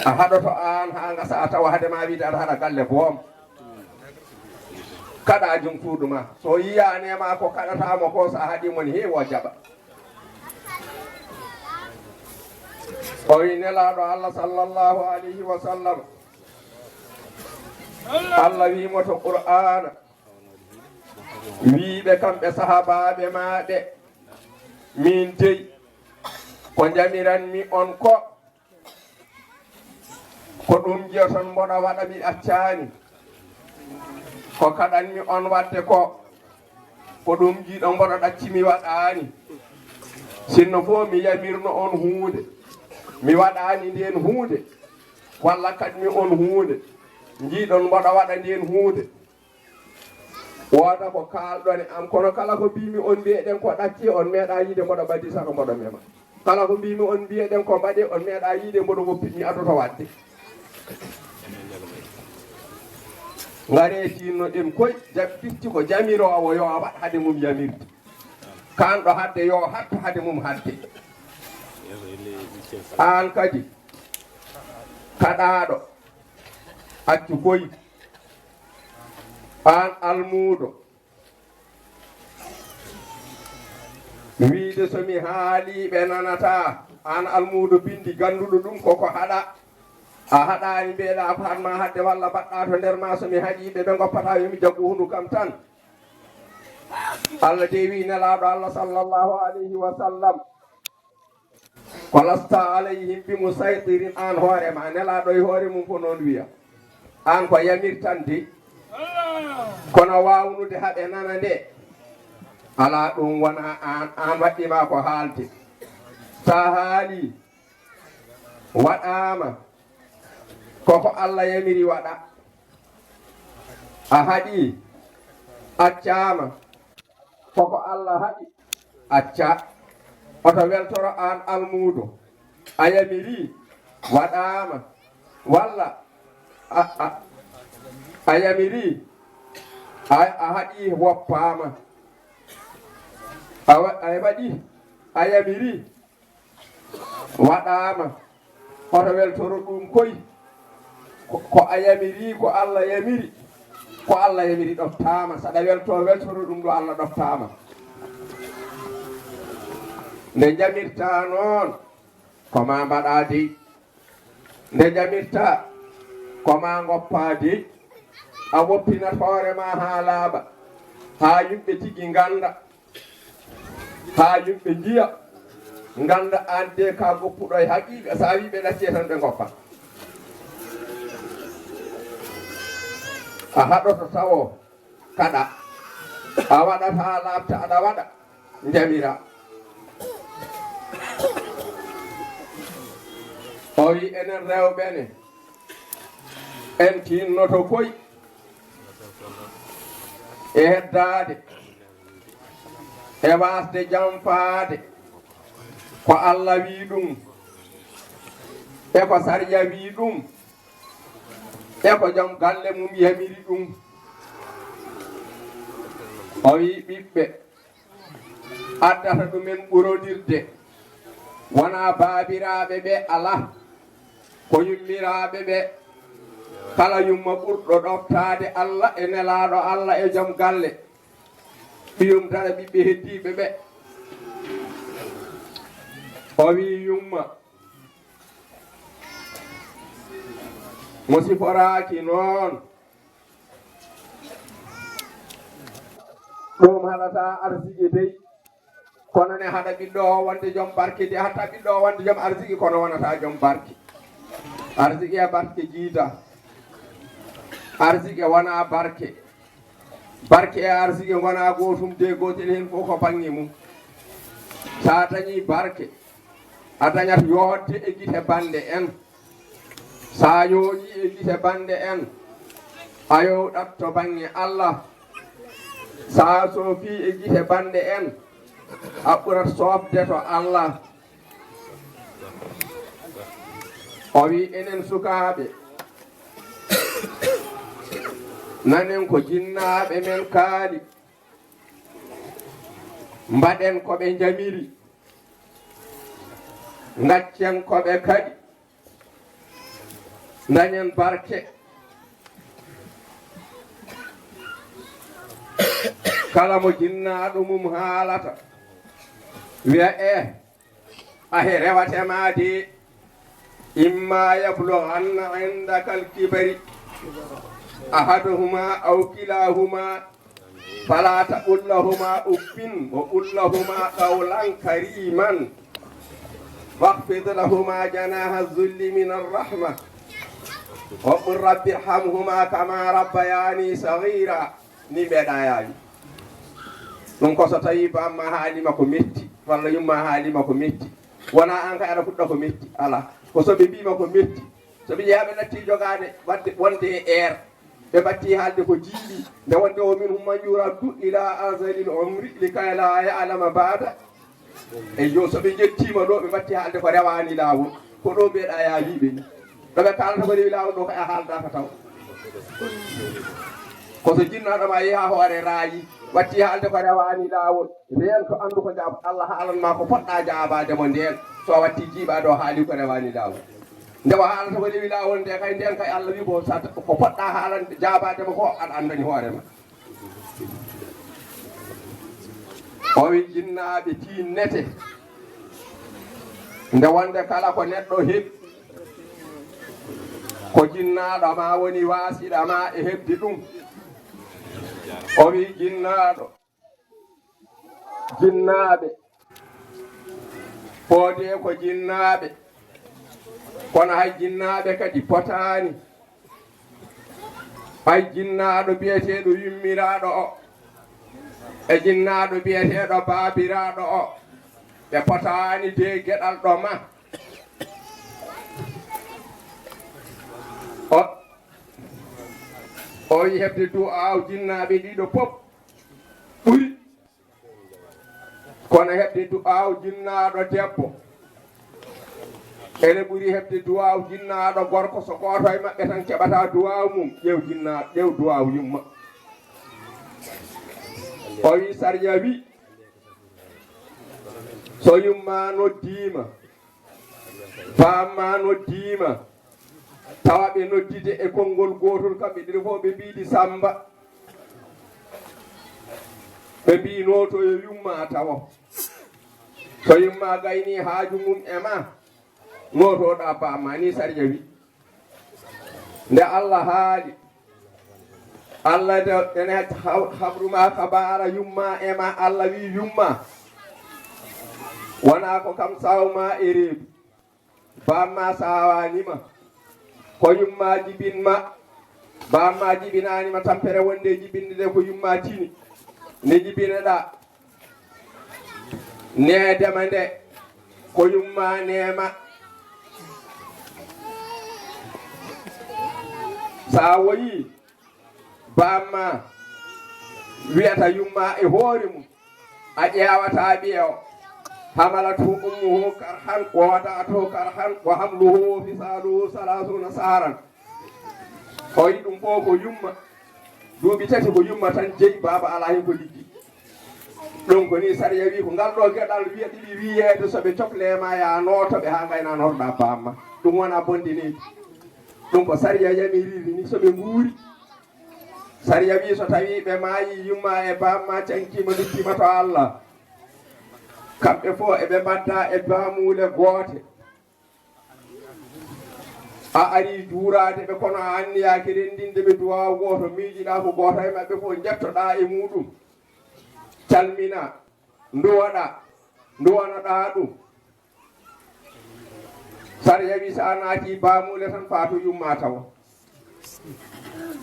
A haɗoto aan haa ngasa a tawa hade ma wiide aɗa haɗa galle boom. Kaɗa jom suudu ma. So yiyaane ma ko kaɗata mo ko, so a haɗi mo ni heewi o jaɓa. O wi Nelaaɗo Allah sallallahu alayhi wa sallam. Allah wi mo to Qur'aana. Wiiɓe kamɓe sahabaaɓe maa ɓe, "Miin dey, ko njamiranmi on ko, ko ɗum njiyoton mboɗo waɗa mi accaani, ko kaɗanmi on waɗde ko, ko ɗum njiiɗon mboɗo ɗacci mi waɗaani. Sinno fof mi yamirno on huunde, mi waɗaani ndeen huunde, walla kaɗmi on huunde, njiiɗon mboɗo waɗa ndeen huunde." Wooda ko kaalɗon e am, kono kala ko mbiimi on mbiyeɗen ko ɗacci, on meeɗa yiide mboɗo ɓadii saka mboɗo mema. Kala ko mbiimi on mbiyeɗen ko mbaɗee, on meeɗa yiide mboɗo woppi mi adoto waɗde. Ngaree tinno ɗen koy, jam-, firti ko jamiroowo yo a waɗ hade mum yamirde. Kanɗo hadde yo hattu hade mum hadde. Aan kadi, kaɗaaɗo, accu koy. Aan almuudo, wiide so mi haalii ɓe nanataa, aan almuudo binndi gannduɗo ɗum koko haɗa. A haɗaani mbiyeɗaa ko haɗ ma haɗde walla mbaɗɗaa to nder ma so mi haɗii ɓe, ɓe ngoppataa yo mi jaggu hundu kam tan. Allah de wi Nelaaɗo Allah sallallahu alayhi wa sallam, "Ko lasta alayhim bi musaytirin", aan hoore ma, Nelaaɗo e hoore mum ko noon wiya. Aan ko yamir tan de. Kono waawnude haɓe nana nde, alaa ɗum wona aan, aan waɗɗi ma ko haalde. Sa haali, waɗaama, koko Allah yamiri waɗa. A haɗi, Accaama. Koko Allah haɗi, acca. Oto weltoro aan almuudo. A yamirii, waɗaama. Walla a, a, a yamirii, a, a haɗii, woppaama. A wa-, a waɗii, a yamirii, waɗaama. Oto weltoro ɗum koy. Ko, ko a yamiri, ko Allah yamiri. Ko Allah yamiri ɗoftaama. Saɗa welto, weltoro ɗum ɗo Allah ɗoftaama. Nde jamirta noon, ko ma mbaɗa dey. Nde jamirta, ko ma ngoppa dey. A woppinat hoore ma haa laaɓa, haa yimɓe tigi ngannda. Haa yimɓe njiya, ngannda aan de ka goppuɗo e haqiiqa, so a wii ɓe ɗaccee tan ɓe ngoppa. A haɗoto tawo kaɗa. A waɗat haa laaɓta aɗa waɗa, njamira. O wii enen rewɓe ne, en tinnoto koy e heddaade, e waasde jamfaade ko Allah wii ɗum, e ko sariya wii ɗum, e ko jom galle mum yamiri ɗum. O wii ɓiɓɓe, addata ɗumen ɓurodirde, wonaa baabiraaɓe ɓe alaa, ko yummiraaɓe ɓe. Kala yumma ɓurɗo ɗoftaade Allah e nelaaɗo Allah e jom galle, ɓiyum dara ɓiɓɓe heddiiɓe ɓe. O wii yumma mo siforaaki noon. Ɗum haɗata arsiki dey, kono ne haɗa ɓiɗɗo o wonde jom barke de, hatta ɓiɗɗo o wonde jom arsiki, kono wonata jom barke. Arsiki e barke jiida. Arsiki wona barke. Barke e arsiki ngona gootum de, gootel heen fof ko bannge mum. So a dañii barke, a dañat yoodde e gite bannde en. So a yooɗii e gite bannde en, a yowɗat to bannge Allah. So a soofii e gite bannde en, a ɓurat soofde to Allah. O wii, enen sukaaɓe, nanen ko jinnaaɓe men kaali. Mbaɗen ko ɓe njamiri. Ngaccen ko ɓe kaɗi. Dañen barke. Kala mo jinnaaɗo mum haalata, wiya, eh, ahe rewate ma de. Imma yablughanna indaka al-kibari ahaduhuma aw kilahuma fala taqul lahuma uffin wa qul lahuma qawlan kariman. Wakhfid lahuma janaha dhulli min ar-rahma. Wa qul rabbi irhamhuma kama rabbayani saghira. Ni mbeɗa yaawi. Ɗum ko so tawi bamma haalima ko metti, walla yumma haalima ko metti. Wona an kay aɗa fuɗɗa ko metti. Ala. Ko so ɓe mbima ko metti. So ɓe jeeya ɓe natti jogaade wadde wonde e air. Ɓe batti haalde ko jiiɗi. Nde wonde o minhum man yuraddu ila azalil umri likay la ya'lama ba'da. Eyyo, so ɓe njettiima ɗo, ɓe batti haalde ko rewaani laawol. Ko ɗo mbeɗa yaawiɓe ni. Ɗo ɓe kaalata ko rewi laawol ɗo, ko a haaldaka taw. Ko so jinnaaɗo ma yehi haa hoore raayi, watti haalde ko rewaani laawol. Ndeen ko anndu ko jaab-, Allah haalan ma ko poɗɗa jaabaade mo ndeen. So a watti jiiɓa ɗo haali ko rewaani laawol. Nde o haalata ko rewi laawol nde kay, ndeen kay Allah wi ko sa-, ko poɗɗa haalande jaabaade mo ko, aɗa anndani hoore ma. O wi, jinnaaɓe tiinnete. Nde wonde kala ko neɗɗo heɓi, ko jinnaaɗo ma woni waasiɗa ma e heɓde ɗum. O wi, jinnaaɗo, jinnaaɓe, poodee ko jinnaaɓe, kono hay jinnaaɓe kadi potaani. Hay jinnaaɗo biyeteeɗo yummiraaɗo o, e jinnaaɗo biyeteeɗo baabiraaɗo o, ɓe potaani de geɗal ɗo ma. O, o wi heɓde du'aaw jinnaaɓe ɗiɗo pop. Kono heɓde du'aaw jinnaaɗo debbo ene ɓuri heɓde du'aaw jinnaaɗo gorko. So gooto e maɓɓe tan keɓata du'aaw mum, ƴeew jinnaa-, ƴeew du'aaw yumma. O wi, sariya wi, so yumma noddiima, baamma noddiima, tawa ɓe noddide e konngol gootol, kamɓe ɗiɗo fof ɓe mbiidi Sammba. Ɓe mbii, nooto yo yumma tawo. So yumma gayni haaju mum e ma, nootoɗa baamma, ni sariya wi. Nde Allah haali, Allah de, ene ha-, habru ma, habaara yumma e ma, Allah wi yumma, wona ko kam sawma e reedu. Baamma sawaani ma, ko yumma jibin ma. Baamma jibinaani ma tampere wonde jibinde de ko yumma tini. Nde jibinoɗa, needema nde, ko yumma neema. Sa woyi, baamma wiyata yumma e hoore mum, a ƴeewata ɓiya o, hamalathu ummuhu karhan wa wada'athu karhan wa hamluhu wa fisaluhu salasuna saharan. O yi ɗum fof ko yumma. Duuɓi tati ko yumma tan jeyi, baaba alaa heen ko liggi. Ɗum ko ni sariya wi ko ngal ɗo geɗal wiya ɗiɗi wiyeede so ɓe cokle ma ya nooto ɓe haa ngayna notoɗa baamma. Ɗum wona bonde leydi. Ɗum ko sariya yamiriri ni so ɓe nguuri. Sariya wi so tawi ɓe maayi, yumma e baamma cankima nduttima to Allah. Kamɓe fof eɓe mbadda e baamuule goote. A ari juuraade ɓe, kono a anniyaaki renndinde ɓe duwaaw gooto, miijiɗaa ko gooto e maɓɓe fof njettoɗaa e muuɗum. Calmina, nduwoɗaa, nduwanoɗaa ɗum. Sariya wi so a naati baamuule tan, faa to yumma tawa.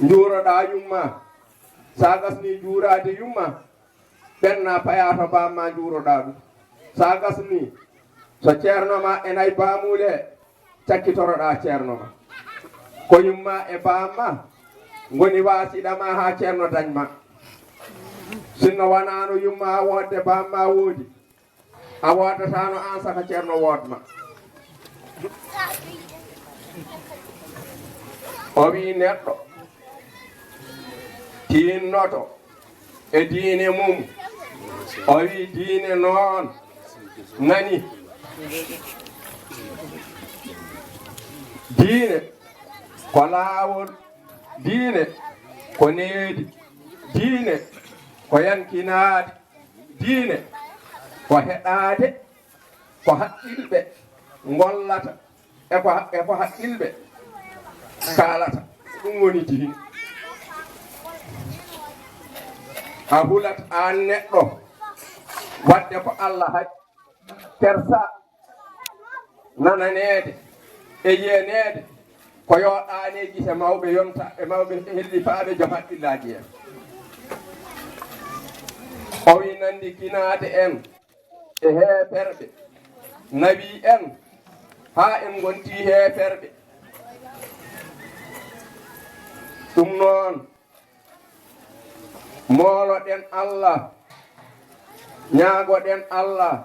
Njuuroɗaa yumma. So a gasnii juuraade yumma, ɓenna payaa to baamma njuuroɗaa ɗum. So a gasnii, so ceerno ma e nay baamuule, cakkitoroɗaa ceerno ma. Ko yumma e baamma ngoni waasiɗa ma haa ceerno dañ ma. Sinno wanaano yumma woodde baamma woodi, a woodataano aan saka ceerno woodma. O wii neɗɗo tinnoto e diine mum. O wii diine noon nani. Diine ko laawol, diine ko needi, diine ko yankinaade. Diine ko heɗaade ko haqqilɓe ngollata e ko, e ko haqqilɓe kaalata. Ɗum woni diine. A hulat aan neɗɗo waɗde ko Allah haɗi. Kersa. Nananeede e yeeneede ko yooɗaani e gite mawɓe yonta e mawɓe hellifaaɓe joom haqqillaaji en. O wi nandi kinaade en e heeferɓe, nawi en haa en ngonti heeferɓe. Ɗum noon, mooloɗen Allah, ñaagoɗen Allah,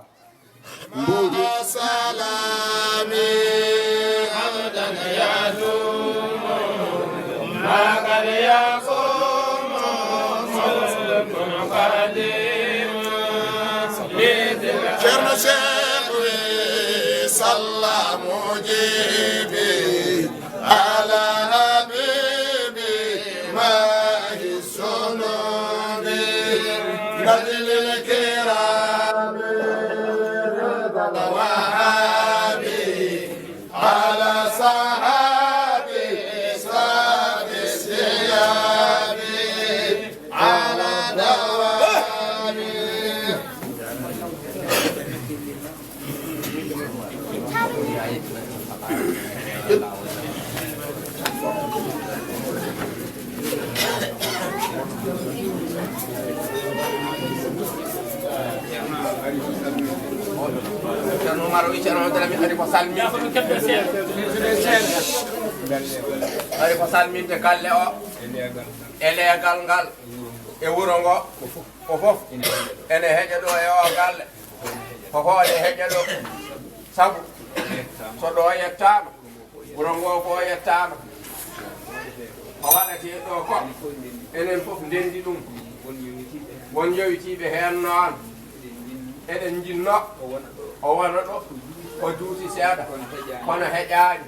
nduuɗi. مع سلامي عبدا يدوم ما قد يقوم ملك قديم. Ceerno Seeku wi, salla mujibi ala habibi mahi sunubi. Najlil kirami ridal wahabi ala sahabi sabi siyabi. Ceerno Umar o wi Ceerno Abdou Lamine ari ko salminde. Ari ko salminde galle o e leegal ngal e wuro ngo. Ko fof ene heƴa ɗo e o galle. Ko hoore heƴa ɗo. Sabu so ɗo yettaama, wuro ngo fof yettaama. Ko waɗatee ɗo ko, enen fof ndenndi ɗum. Won yowitiiɓe heen noon, eɗen njinnoo o wona ɗo, o juuti seeɗa, kono heƴaani.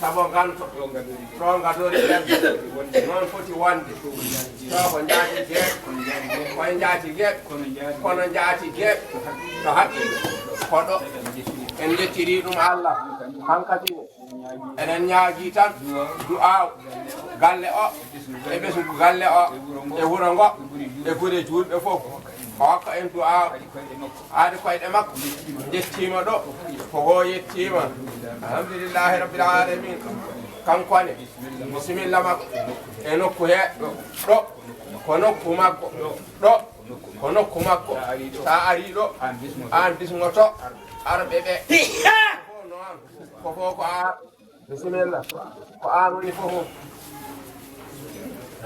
Sabu nganto ɗo ngadori ɗen, noon foti wonde. Ɗo ko njaati geeɓe, koye njaati geeɓe, kono njaati geeɓe to haqiiqa ko ɗo. En njettiri ɗum Allah. Hankadi ne, eɗen ñaagii tan du'aaw galle o, e ɓesngu galle o, e wuro ngo, e gure juulɓe fof. O hokka en du'aaw. Aadi koyɗe makko. Njettiima ɗo. Ko o yettiima. Alhamdulillahi Rabbil Alamin. Kanko ne, bisimilla makko. E nokku he, ɗo. Ko nokku makko. Ɗo. Ko nokku makko. Sa ari ɗo, aan bismoto arɓe ɓe. Ko fof noon. Ko fof ko aan. Bisimilla. Ko aan woni fof.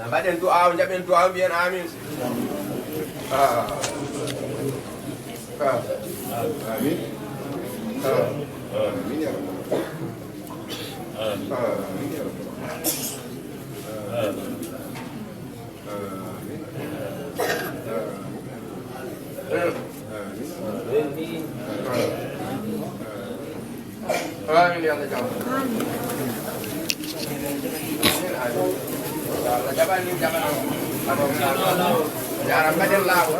Mbaɗen du'aaw, njaɓen du'aaw, mbiyen amin. Ah. Ah. Amin. Ah. Amin ya Rabbi. Amin ya Rabbi. Amin. Amin. Amin. Amin, yo Allah jaɓan. Amin, amin. Yo Allah jaɓan, jaɓan. Yo Allah mbaɗen laawol.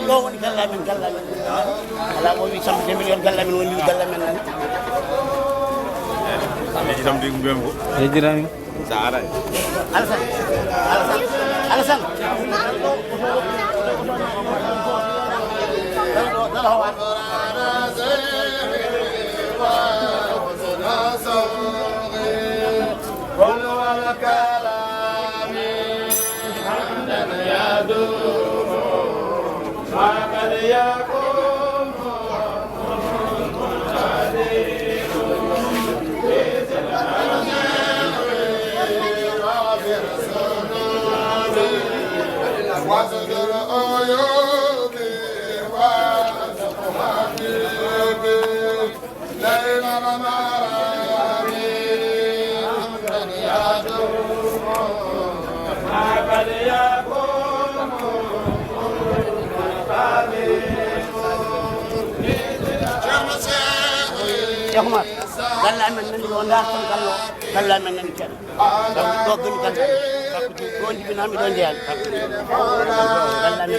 Ɗo woni galle amen, galle amen. Alaa ko wi Samba Dembel yon galle amen woni, wi galle amen nani. Yejjitami. Alassane. Alassane. Alassane. Cheikh Oumar, galle amen nani ɗo, ndarton galle o. Galle amen nani ceeɗa. Ɗo, ɗo goni galle amen. Ɗo jibinami, ɗo jeeyami. Galle amen nani.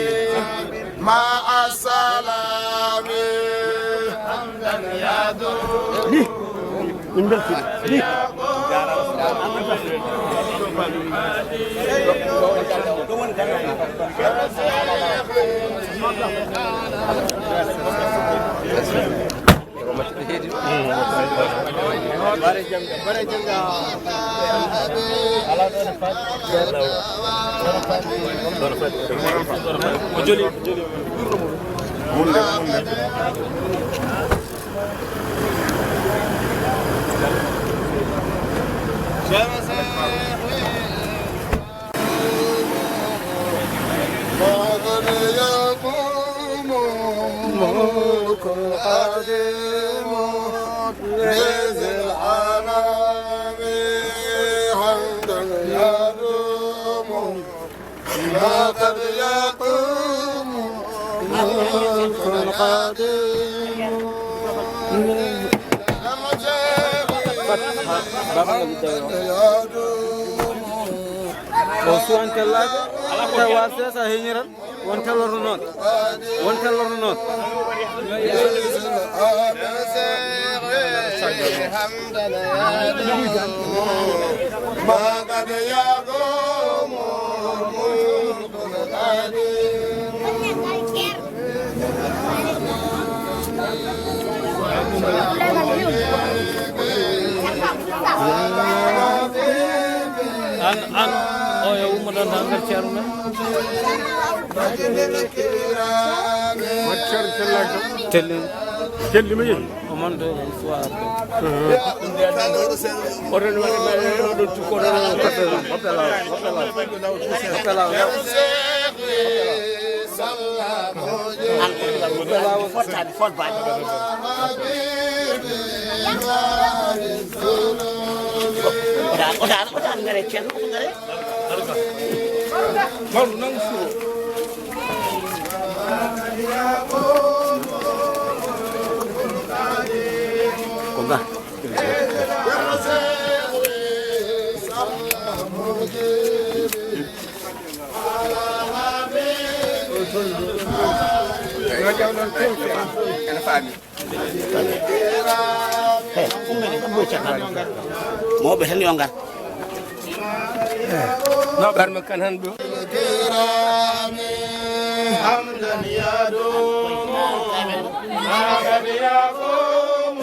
Ma assalami. Ni. Min mbeltiima. Ni. Ɗo woni galle amen. ملك القديم لذي الأنام، حمدا يدوم ما قد يقوم ملك القديم. Ko suwan kellaaka, tawa seesa heñiran. Won tellorno noon. Won tellorno noon. Aan, aan, o yo ummoɗon tan nder ceerno men. Wat ceerno Tellaajo. Tellin. Celli ma yehi. O manto o suwa arde. Oɗon waɗi ma oɗon tukko oɗon hoppe law, hoppe law, hoppe law. An ko ɗum fottaani fotbaade. Oɗa oɗa oɗa ngare ceerno oɗo ngare. Mawɗo nangu suwo. Ko ga. Ene faami. He, ɗum men ɗum ɗo cakka. Mawɓe tan yo ngar. No ɓarma kan han ɗo. الكرام حمدا يدوم ما قد يقوم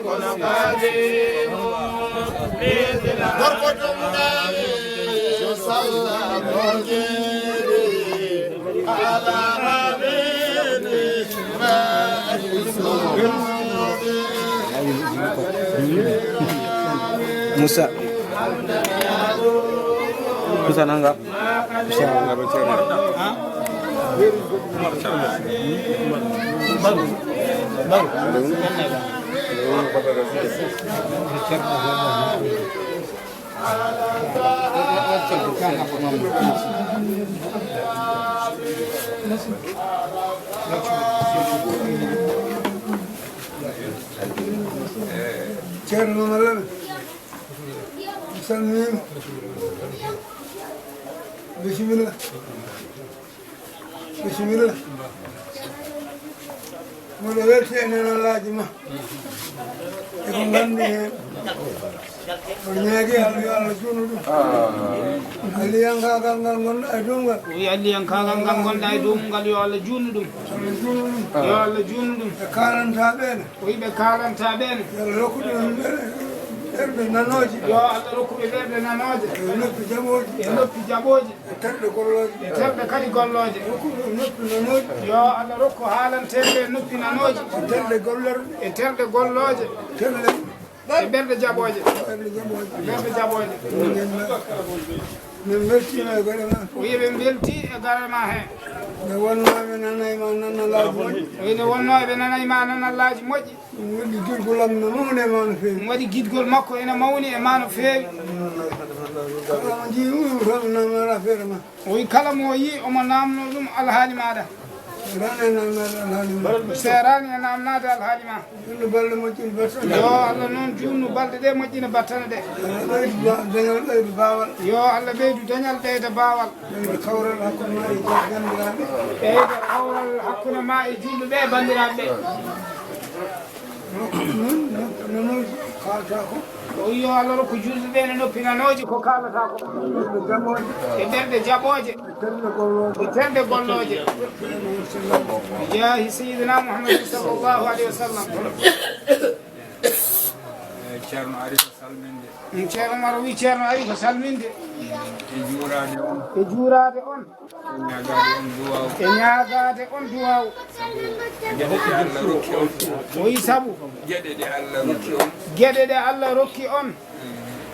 ملك قديم. Gorko ɗum naawi, salla moƴƴiri, ala habibi, ma Musa. Musa nanga. Musa. Ceerno Mamadou Lamine, mi salminiima. Bisimilla. Bisimilla. Mboɗo welti e nanallaaji ma. E ko nganndi heen. Mboɗo ñaagi Allah yo Allah juutnu ɗum. Alliyankaagal ngal ngonɗa e dow ngal. O wi alliyankaagal ngal ngonɗa e dow mum ngal yo Allah juutnu ɗum. Allah juutnu ɗum. Yo Allah juutnu ɗum. Ɓe kaalanta ɓeen. O wi ɓe kaalanta ɓeen. Yo Allah rokku ɓe ɓerɗe nanooje. Yo Allah rokku ɓe ɓerɗe nanooje. E noppi jaɓooje. E noppi jaɓooje. E terɗe gollooje. E terɗe kadi gollooje. Rokku ɓe noppi nanooje. Yo Allah rokku haalanteeɓe noppi nanooje. E terɗe gollorɗe. E terɗe gollooje. Terɗe. E ɓerɗe jaɓooje. Ɓerɗe jaɓooje. Ɓerɗe jaɓooje. Min mbeltiima e galle ma. O wiyi ɓe mbelti e galle ma he. Nde wonnoo ɓe nanay ma nanallaaji moƴƴi. O wiyi nde wonnoo ɓe nanay ma nanallaaji moƴƴi. Ɗum waɗi giɗgol am no mawni e ma no feewi. Ɗum waɗi giɗgol makko ene mawni e ma no feewi. Kala mo njii ɗum tan namnal affaire ma. O wi kala mo yii omo naamno ɗum alhaali maaɗa. Seeraani e naamnaade alhaali ma. Seeraani e naamnaade alhaali ma. Juutnu balɗe moƴƴina battane. Yo Allah noon juutnu balɗe ɗe moƴƴina battane ɗe. Ɓeydu ba-, dañal ɓeydu baawal. Yo Allah ɓeydu dañal ɓeyda baawal. Ɓeyda kawral hakkunde ma e banndiraaɓe. Ɓeyda kawral hakkunde ma e juulɓe ɓe e banndiraaɓe ɓe. Rokku ɗum noppi nanooji kaalata ko. O wi yo Allah rokku juulɓe ɓe ne noppi nanooji ko kaalata ko. E ɓerɗe jaɓooje. E ɓerɗe jaɓooje. E terɗe gollooje. E terɗe gollooje. Jaahi Sayyidina Muhammad sallallahu alayhi wa sallam. Eh, Ceerno ari ko salminde. Mm, Ceerno Umar wi Ceerno ari ko salminde. E juuraade on. E juuraade on. E ñaagaade on duwaaw. E ñaagaade on duwaaw. Geɗe ɗe Allah rokki on. O wi sabu. Geɗe ɗe Allah rokki on. Geɗe ɗe Allah rokki on.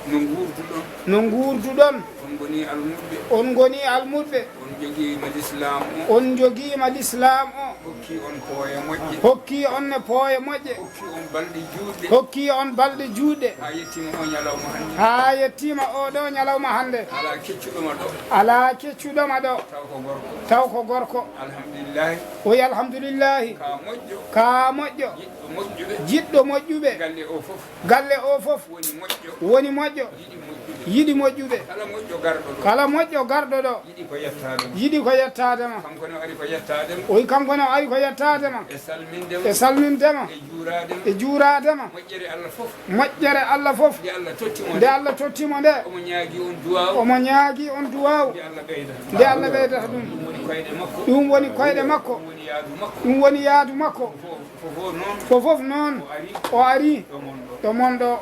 No nguurduɗon. No nguurduɗon. On ngoni almuɓɓe. On ngoni almuɓɓe. On njogiima lislaam o. On njogiima lislaam o. Hokki on pooye moƴƴe. Hokki on ne pooye moƴƴe. Hokki on balɗe juutɗe. Hokki on balɗe juutɗe. Haa yettiima o ñalawma hannde. Haa yettiima oo ɗoo ñalawma hannde. Alaa keccuɗo ma ɗo. Alaa keccuɗo ma ɗo. Taw ko gorko. Taw ko gorko. Alhamdulillahi. O wi alhamdulillahi. Ka moƴƴo. Ka moƴƴo. Jiɗɗo moƴƴuɓe. Jiɗɗo moƴƴuɓe. Galle o fof. Galle o fof. Woni moƴƴo. Woni moƴƴo. Yiɗi moƴƴuɓe. Yiɗi moƴƴuɓe. Kala moƴƴo garɗo ɗo. Kala moƴƴo garɗo ɗo. Yiɗi ko yettaade ma. Yiɗi ko yettaade ma. Kanko ne o ari ko yettaade ma. O wi kanko ne o ari ko yettaade ma. E salminde ma. E salminde ma. E juuraade ma. E juuraade ma. Moƴƴere Allah fof. Moƴƴere Allah fof. Nde Allah totti mo nde. Nde Allah totti mo nde. Omo ñaagi on duwaaw. Omo ñaagi on duwaaw. Nde Allah ɓeyda. Nde Allah ɓeydata ɗum. Ɗum woni koyɗe makko. Ɗum woni koyɗe makko. Ɗum woni yaadu makko. Ɗum woni yaadu makko. Fof, fof noon. Fof, fof noon. O ari. O ari. Ɗo mon ɗo. Ɗo mon ɗo.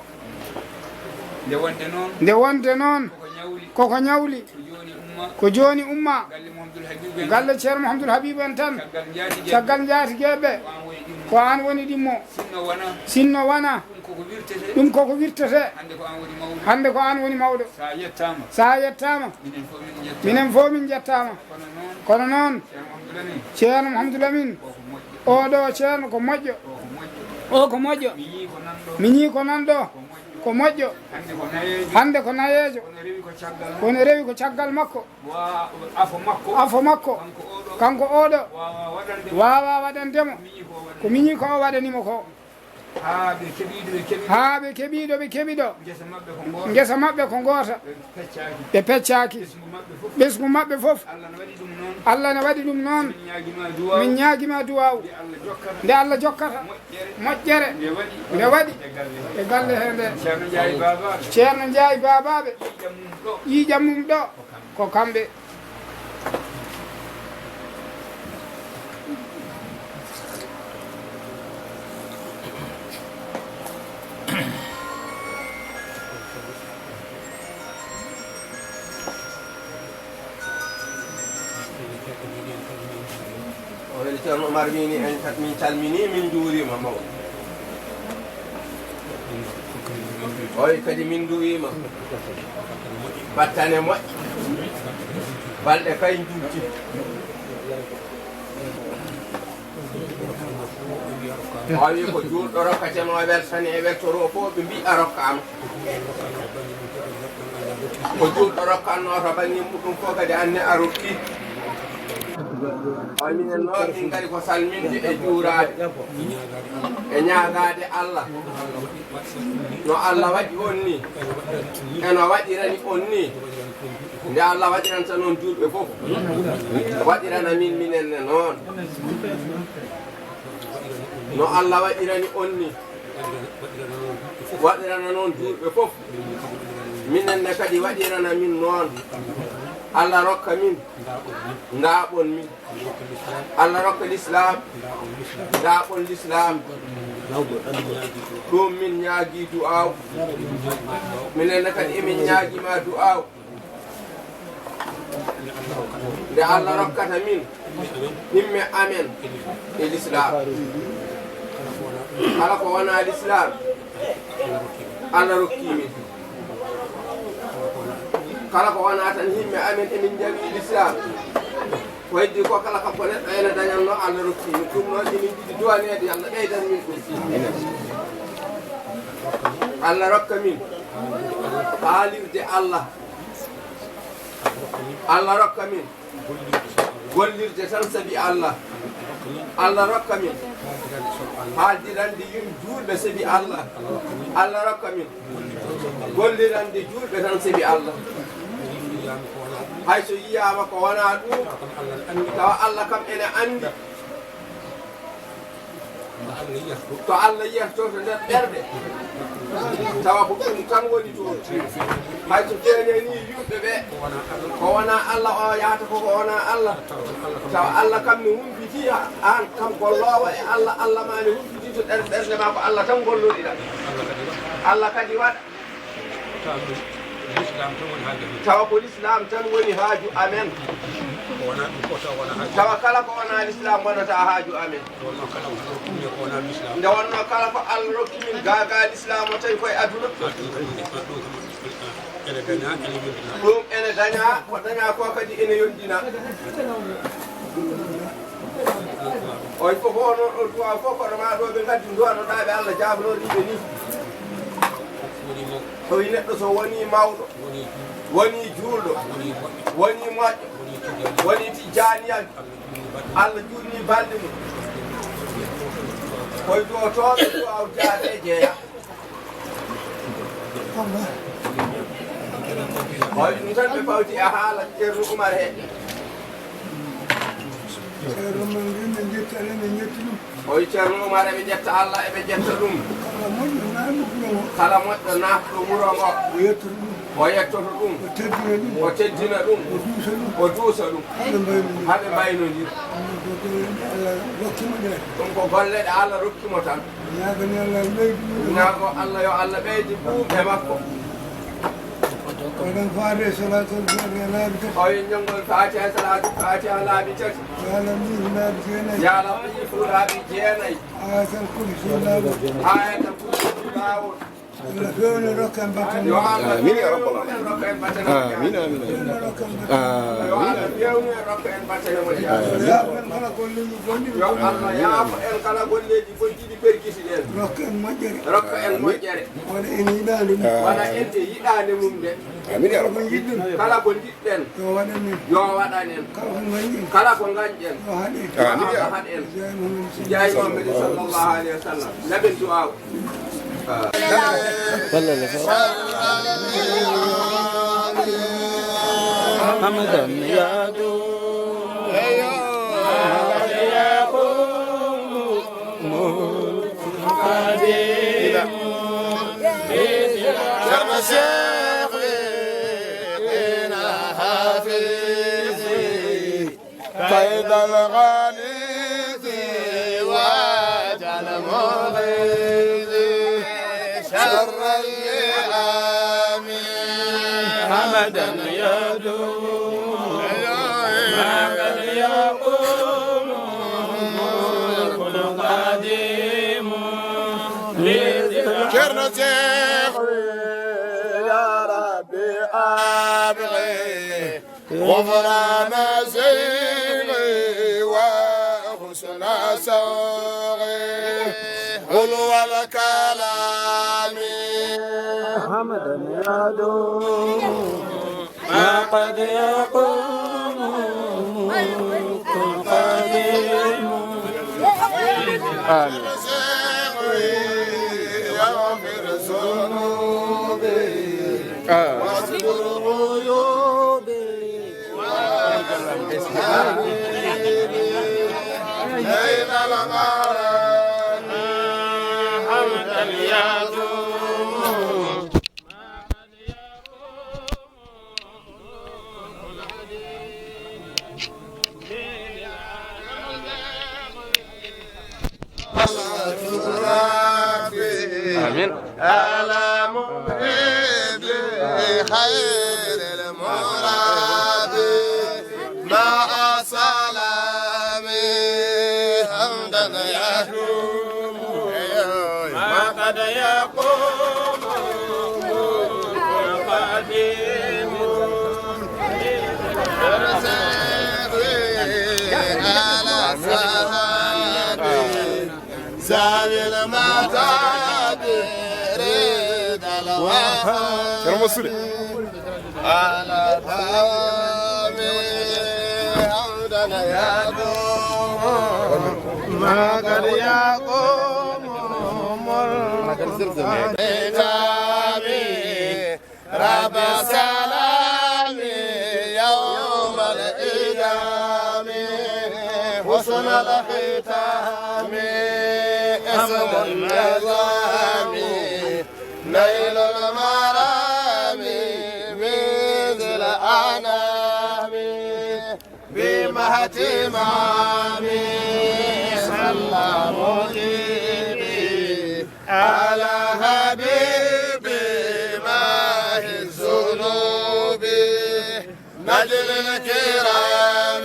Nde wonde noon. Nde wonde noon. Koko ñawli. Koko ñawli. Ko jooni umma. Ko jooni umma. Galle Mouhamadoul Habibou en. Galle Ceerno Mouhamadoul Habibou en tan. Caggal njaatigeeɓe. Caggal njaatigeeɓe. Ko aan woni ɗimmo. Ko aan woni ɗimmo. Sinno wona. Sinno wona. Ɗum koko wirtete. Ɗum koko wirtete. Hannde ko aan woni mawɗo. Hannde ko aan woni mawɗo. Sa yettaama. Sa yettaama. Minen fof min njettaama. Minen fof min njettaama. Kono noon. Kono noon. Ceerno Mouhamadou Lamine. Ceerno Mouhamadou Lamine. Koko moƴƴo. Oɗo ceerno ko moƴƴo. Koko moƴƴo. O ko moƴƴo. Mi yii ko nan ɗo. Mi yii ko nan ɗo. Ko moƴƴo. Ko moƴƴo. Hannde ko nayeejo. Hannde ko nayeejo. Kono rewi ko caggal makko. Kono rewi ko caggal makko. Wa-, afo makko. Afo makko. Kanko oɗo. Kanko oɗo. Waawaa waɗande mo. Waawaa waɗande mo. Ko miñi ko waɗani. Ko miñi ko o waɗani mo ko. Haa ɓe keɓi ɗo ɓe keɓi ɗo. Haa ɓe keɓi ɗo ɓe keɓi ɗo. Ngesa maɓɓe ko ngoota. Ngesa maɓɓe ko ngoota. Ɓe peccaaki. Ɓe peccaaki. Ɓesngu maɓɓe fof. Ɓesngu maɓɓe fof. Allah ne waɗi ɗum noon. Allah ne waɗi ɗum noon. Min ñaagima duwaaw. Min ñaagima duwaaw. Nde Allah jokkata. Nde Allah jokkata. Moƴƴere. Moƴƴere. Nde waɗi. Nde waɗi. E galle he. E galle he nde. Ceerno Njaay Baabaaɓe. Ceerno Njaay Baabaaɓe. Ƴiiƴam mum ɗo. Ƴiiƴam mum ɗo. Ko kamɓe. O weli Ceerno Umar wini en kat min calmini, min njuurima mawɗo. Oy kadi min nduwima. Battane moƴƴe. Balɗe kay njuuti. O wi ko juulɗo rokkatema o weltani e weltoro fof ɓe mbi a rokkama. Ko juulɗo rokkanno to bannge muɗum fof kadi anne a rokki. Ay minen noon min ngari ko salminde e juuraade e ñaagaade Allah no Allah waɗi on ni eno waɗirani on ni. Nde Allah waɗiranta noon juulɓe fof waɗirana min minen ne noon. No Allah waɗirani on ni waɗirana noon juulɓe fof. Minen ne kadi waɗirana min noon. Allah rokka min ndaaɓon min. Allah rokka l'islam ndaaɓon l'islam. Ɗum min ñaagi du'aaw. Minen ne kadi emin ñaagi ma du'aaw. Nde Allah rokkata min himme amen e l'islam. Kala ko wona l'islam Allah rokki min. Kala ko wona tan himme amen emin njawi l'islam. Ko heddi ko kala kam ko neɗɗo ene dañanno Allah rokki min ɗum noon emin jiɗi duwaneede Allah ɓeydan min ɗum. Allah rokka min haalirde Allah. Allah rokka min gollirde tan sabi Allah. Allah rokka min haaldirande yim juulɓe sabi Allah. Allah rokka min gollirande juulɓe tan sabi Allah. Hay so yiyaama ko wonaa ɗum tawa Allah kam ene anndi. To Allah yiyata to nder ɓerɗe tawa ko ɗum tan woni toon. Hay so feeñani yimɓe ɓe ko wona Allah o yahata ko ko wona Allah. Tawa Allah kam ne humpiti aan kam golloowo e Allah, Allah ma ne humpiti to nder ɓerɗe ma ko Allah tan golloɗiɗa. Allah kadi waɗa. Tawa ko l'islam tan woni haaju amen. Tawa kala ko wona l'islam wonata haaju amen. Nde wonno kala ko Allah rokki min gaaga l'islam o tawi koye aduna. Ɗum ene daña ko daña ko kadi ene yondina. On fof o noon o duwa fof kono ma ɗo ɓe ngaddi duwanoɗaɓe Allah jabanoɗiɓe ni. Tawi neɗɗo so woni mawɗo woni juulɗo woni moƴƴo woni tijjaniyan Allah juutni balɗe mum. Koye duwotooɓe duwaw jaade jeeya. Oy ɗum tan ɓe pawti e haala Ceerno Umar he. Ceerno Umar mbi min jetta ɗen en jetti ɗum. Oy Ceerno Umar eɓe jetta Allah eɓe jetta ɗum. Kala moƴƴo naatɗo wuro ngo. Kala moƴƴo naatɗo wuro ngo. O yettoto ɗum. O yettoto ɗum. O teddina ɗum. O teddina ɗum. O duusa ɗum. O duusa ɗum. Haɓe mbaynodir. Haɓe mbaynodir. Ɗum ko golle ɗe Allah rokki mo tan. Ñaago Allah ɓeydu ɗum. Ñaago Allah yo Allah ɓeydu ɗum e makko. Oɗon faade salaatul faatiha laabi tati. O yen jongol faatiha salaatul faatiha laabi tati. Yo Allah mi laabi jeenayi. Yo Allah mi laabi jeenayi. Ayatal Kursi laawol. Ayatal Kursi laawol. Allah feewna rokka en batte. Yo Allah Amin ya rabbal alamin. Rokka en batte. Amin, amin, amin. Feewna rokka en batte. Yo Amin. Allah feewna rokka en batte. Amin. Yaafo en kala golleeji bonɗi. Yo Allah yaafo en kala golleeji bonɗi ɗi perkiti en. Rokka en moƴƴere. Rokka en moƴƴere. Waɗa en yiɗaande mum. Waɗa en e yiɗaande mum de. Amin ya rabbal alamin. Kala ko njiɗ- Ɗen. Yo waɗan en. Yo waɗan en. Kala ko ngañɗen. Kala ko ngañɗen. Yo haɗ en. Amin. Yo haɗ en. Jaay Muhammad. Jaay Muhammad sallallahu alayhi wa sallam. Laɓen du'aaw. Hamadan yaadu. Ceerno Seex wi ina hafizi. Kaydal ghalidhi wajal mughidhi sharral li'ami. Hamadan yadum ma qad yaqum mulkun qadim. Ceerno Seex wi, ya Rabbi abghi غفران زيغي وحسن سوغي حلو الكلام. حمدا يدوم ما قد يقوم ملك قديم. آمين. يغفر ذنوبي. آه. واستر عيوبي. آمين. على مريد خير المراد مع سلامي حمدا يدوم ما قد يقوم قديم. على سهادي ذوي المتاب رضا الوهاب. Ceerno Mansour. على طعام حمدا يدوم ما قد يقوم ملك الختام. رب سلام يوم القيام حسن الختام اسم النظام نيل المرام من ذي الأنام بمهتمام صلى مجيبي على حبيبي ماحي الذنوب نجل الكرام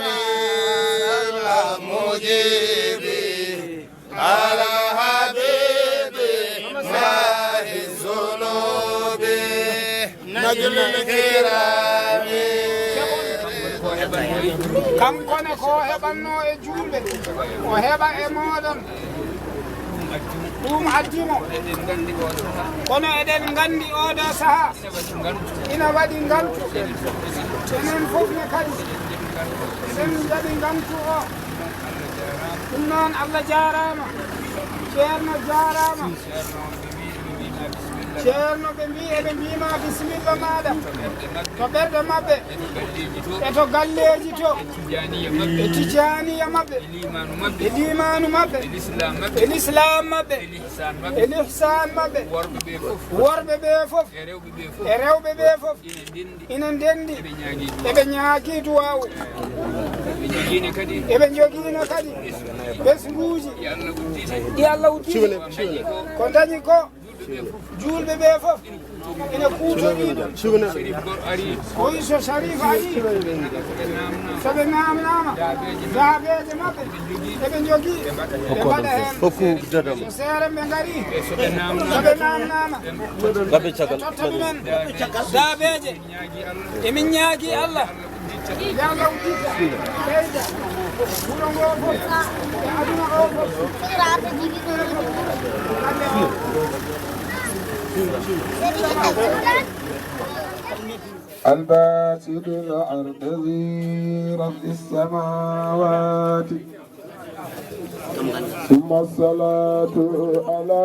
صلى مجيبي على حبيبي ماحي الذنوب نجل الكرام. Kanko ne ko o heɓanno e juulɓe, o heɓa e mooɗon. Ɗum addi mo. Kono eɗen nganndi oo ɗoo sahaa ina waɗi ngaltu. Enen fof ne kadi eɗen njaɓi ngaltu o. Ɗum noon, Allah jaaraama. Ceerno jaaraama. Ceerno, ɓe mbii, eɓe mbiima bisimilla maaɗa to ɓerɗe maɓɓe, e to galleeji to, e tijaaniya maɓɓe, e liimaanu maɓɓe, e lislaam maɓɓe, e lihsaan maɓɓe, worɓe ɓe fof, e rewɓe ɓe fof, ina ndenndi, eɓe ñaagii duwaawu, eɓe njogiino kadi ɓesnguuji ɗi Allah udditi, ko dañi ko, juulɓe ɓe fof ina kuuti O wi so Sharif ari, so ɓe naamnaama, daabeeje maɓɓe, eɓe njogii, ɓe mbaɗa heen. Hokku dadam. So seerenɓe ngari, so ɓe naamnaama, ɓe totta ɗumen daabeeje. Emin ñaagii Allah. الباسط الأرض ذي رفع السماوات، ثم الصلاة على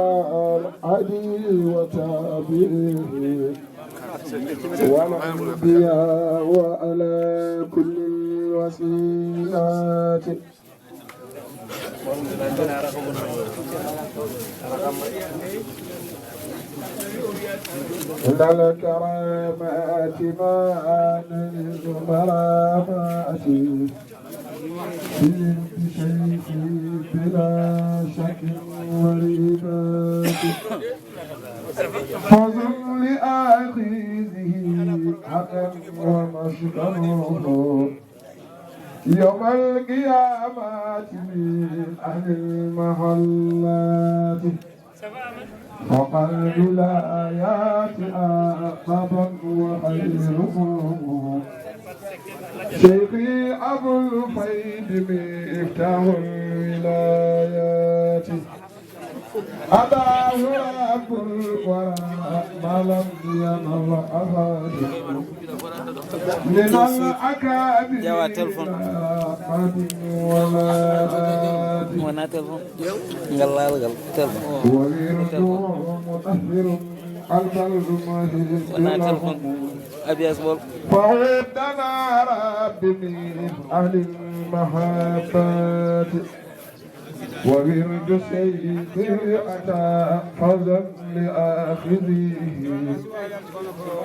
الهادي وتابعه والأنبياء وعلى كل الوسيلات. من الكرامات ما أنا للمرامات، بشيخي بلا شك وريبات. فزم لآخذه حقا ومشكره، يوم القيامة من أهل المحلات. فقد لا يأتي أبدا وخيره شيخي أبو الفيض مفتاح الولايات. أباه رب الورى ما لم ينل أحد من الأكابر. Ƴeewa téléphone. أحد ولا آت. Wona téléphone. Ngal laalgal téléphone. وورده مطهر قلب المحب Wona له. Téléphone. Abiyaas Ɓool. فعدنا رب من أهل المحبة. وورد شيخ الأتى فوزا لآخذه.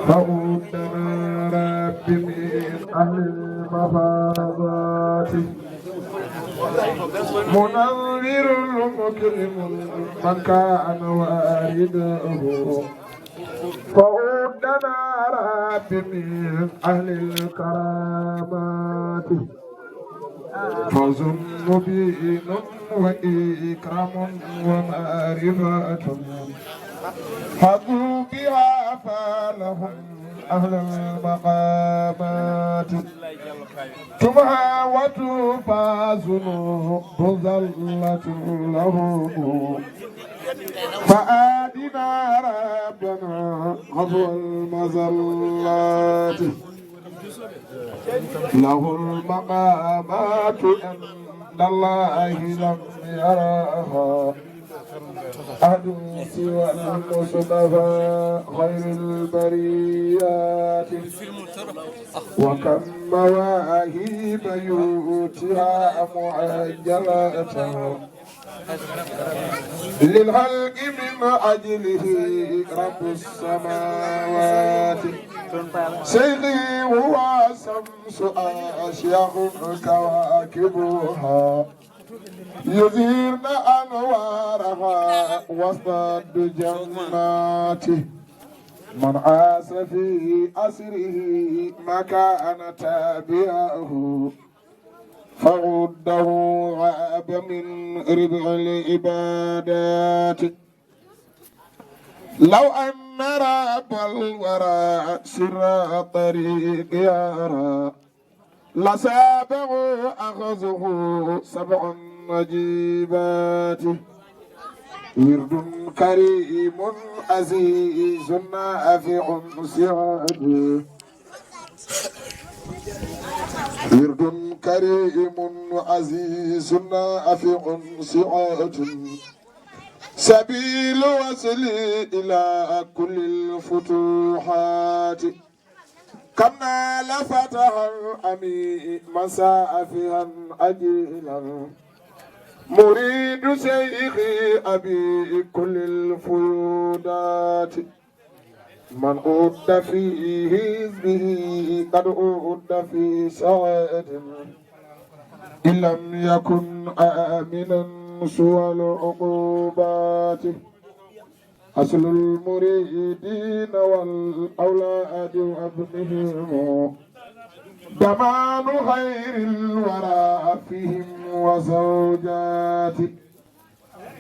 فعدنا رب من أهل المفازات. منور مكرم من كان وارده. فعدنا رب من أهل الكرامات. فوز مبين وإكرام ومعرفة، حظوا بها فلهم أهل المقامات. تمحى وتوفى ذنوب ذلة لهم، فآتنا ربنا غفو المذلات. له المقامات عند الله لم يرها أحد سوى المصطفى خير البريات. وكم مواهب يؤتيها معجلة للخلق من أجله رب السماوات. شيخي هو شمس أشياخ كواكبها، يظهرن أنوارها وسط الجنات. من عاش في عصره ما كان تابعه، فعده غاب من ربع العبادات. لو أن رب الورى سر الطريق يرى، لسابه أخذه سبع عجيبات. ورد كريم عزيز نافع سعد، ورد كريم عزيز نافع سعة، سبيل وصل إلى كل الفتوحات. كم نال فتحا عميما سافيا عجيلا، مريد شيخي أبي كل الفيوضات. من عد في حزبه قد عد في سعد، إن لم يكن آمنا سوى العقوبات. أصل المريدين والأولاد وابنهم، ضمان خير الورى فيهم وزوجاته.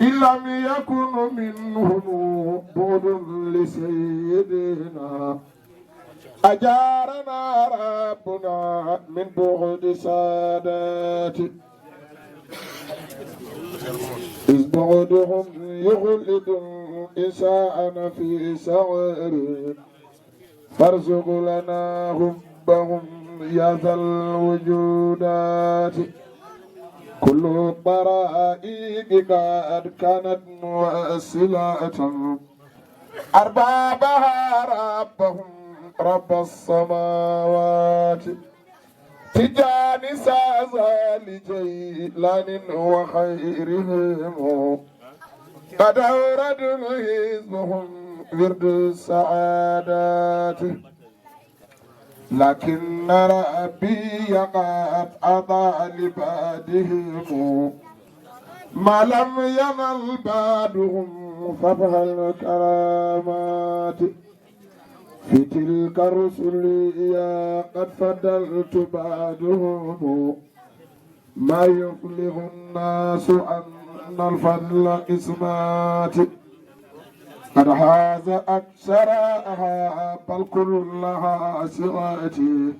إن لم يكن منهم بعد لسيدنا، أجارنا ربنا من بعد ساداته. إذ بعدهم يخلد الإنسان في سعير، فارزق لنا حبهم يا ذا الوجودات. كل الطرائق قد كانت مواصلة أربابها ربهم رب السماوات. تجاني سازا لجيلان وخيرهم، قد أوردوا حزبهم ورد السعادات. لكن ربي قد أعطى لبعدهم ما لم ينل بعدهم فضل الكرامات. في تلك الرسل يا قد فضلت بعدهم، ما يفلح الناس أن الفضل قسمات. قد حاز أكثرها بل كلها سعتي.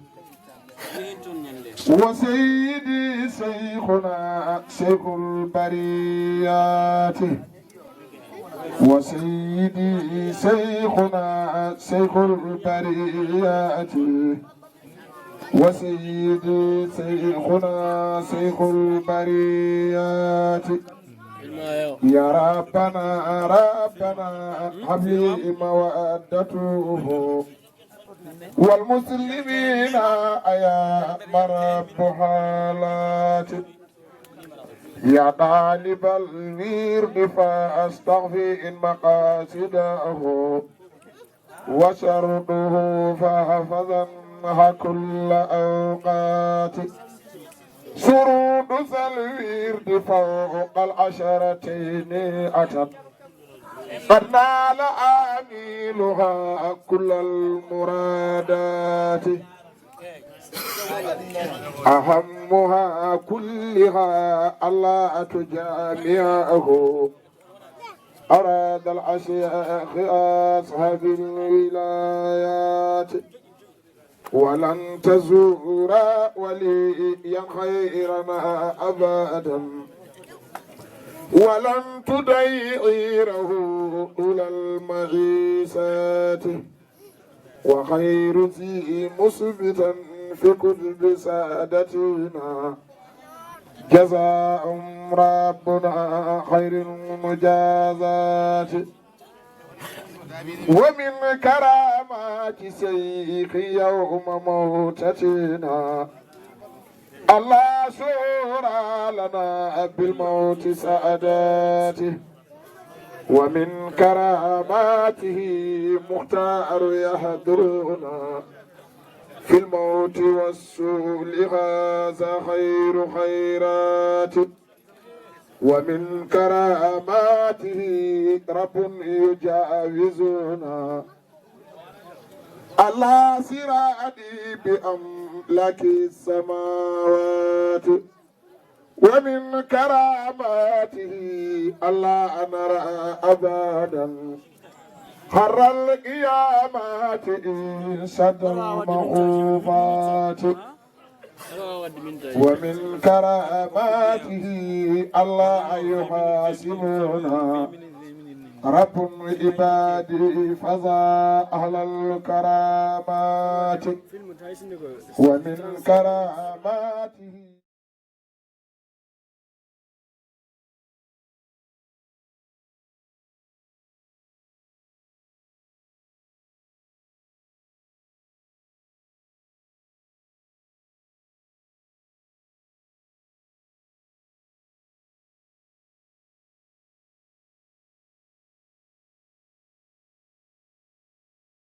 وسيدي شيخنا شيخ البريات، وسيدي شيخنا شيخ البريات، وسيدي شيخنا شيخ البريات. يا ربنا، ربنا، هب لي مودته والمسلمين أيا مرب حالاتي. يا طالب الورد فاستغفر مقاصده، وشرطه فاحفظنها كل أوقات. شروط ذا الورد فوق العشرتين أتت، قد نال عاملها كل المرادات. أهمها كلها ألا تجامعه أراد الأشياخ أصحاب الولايات، ولن تزور وليا خيرنا أبدا، ولن تديره أولى المعيشات. وخير ذي مثبتا في كتب سادتنا، جزاهم ربنا خير المجازات. ومن كرامات شيخ يوم موتتنا، الله شورى لنا بالموت ساداته. ومن كراماته مختار يحضرنا في الموت والسؤل، هذا خير خيرات. ومن كراماته رب يجاوزنا على صراط بأملاك السماوات. ومن كراماته ألا نرى أبدا حر القيامة إن شد المخوفات. ومن كراماته ألا يحاسبنا رب عباده فذا أهل الكرامات. ومن كراماته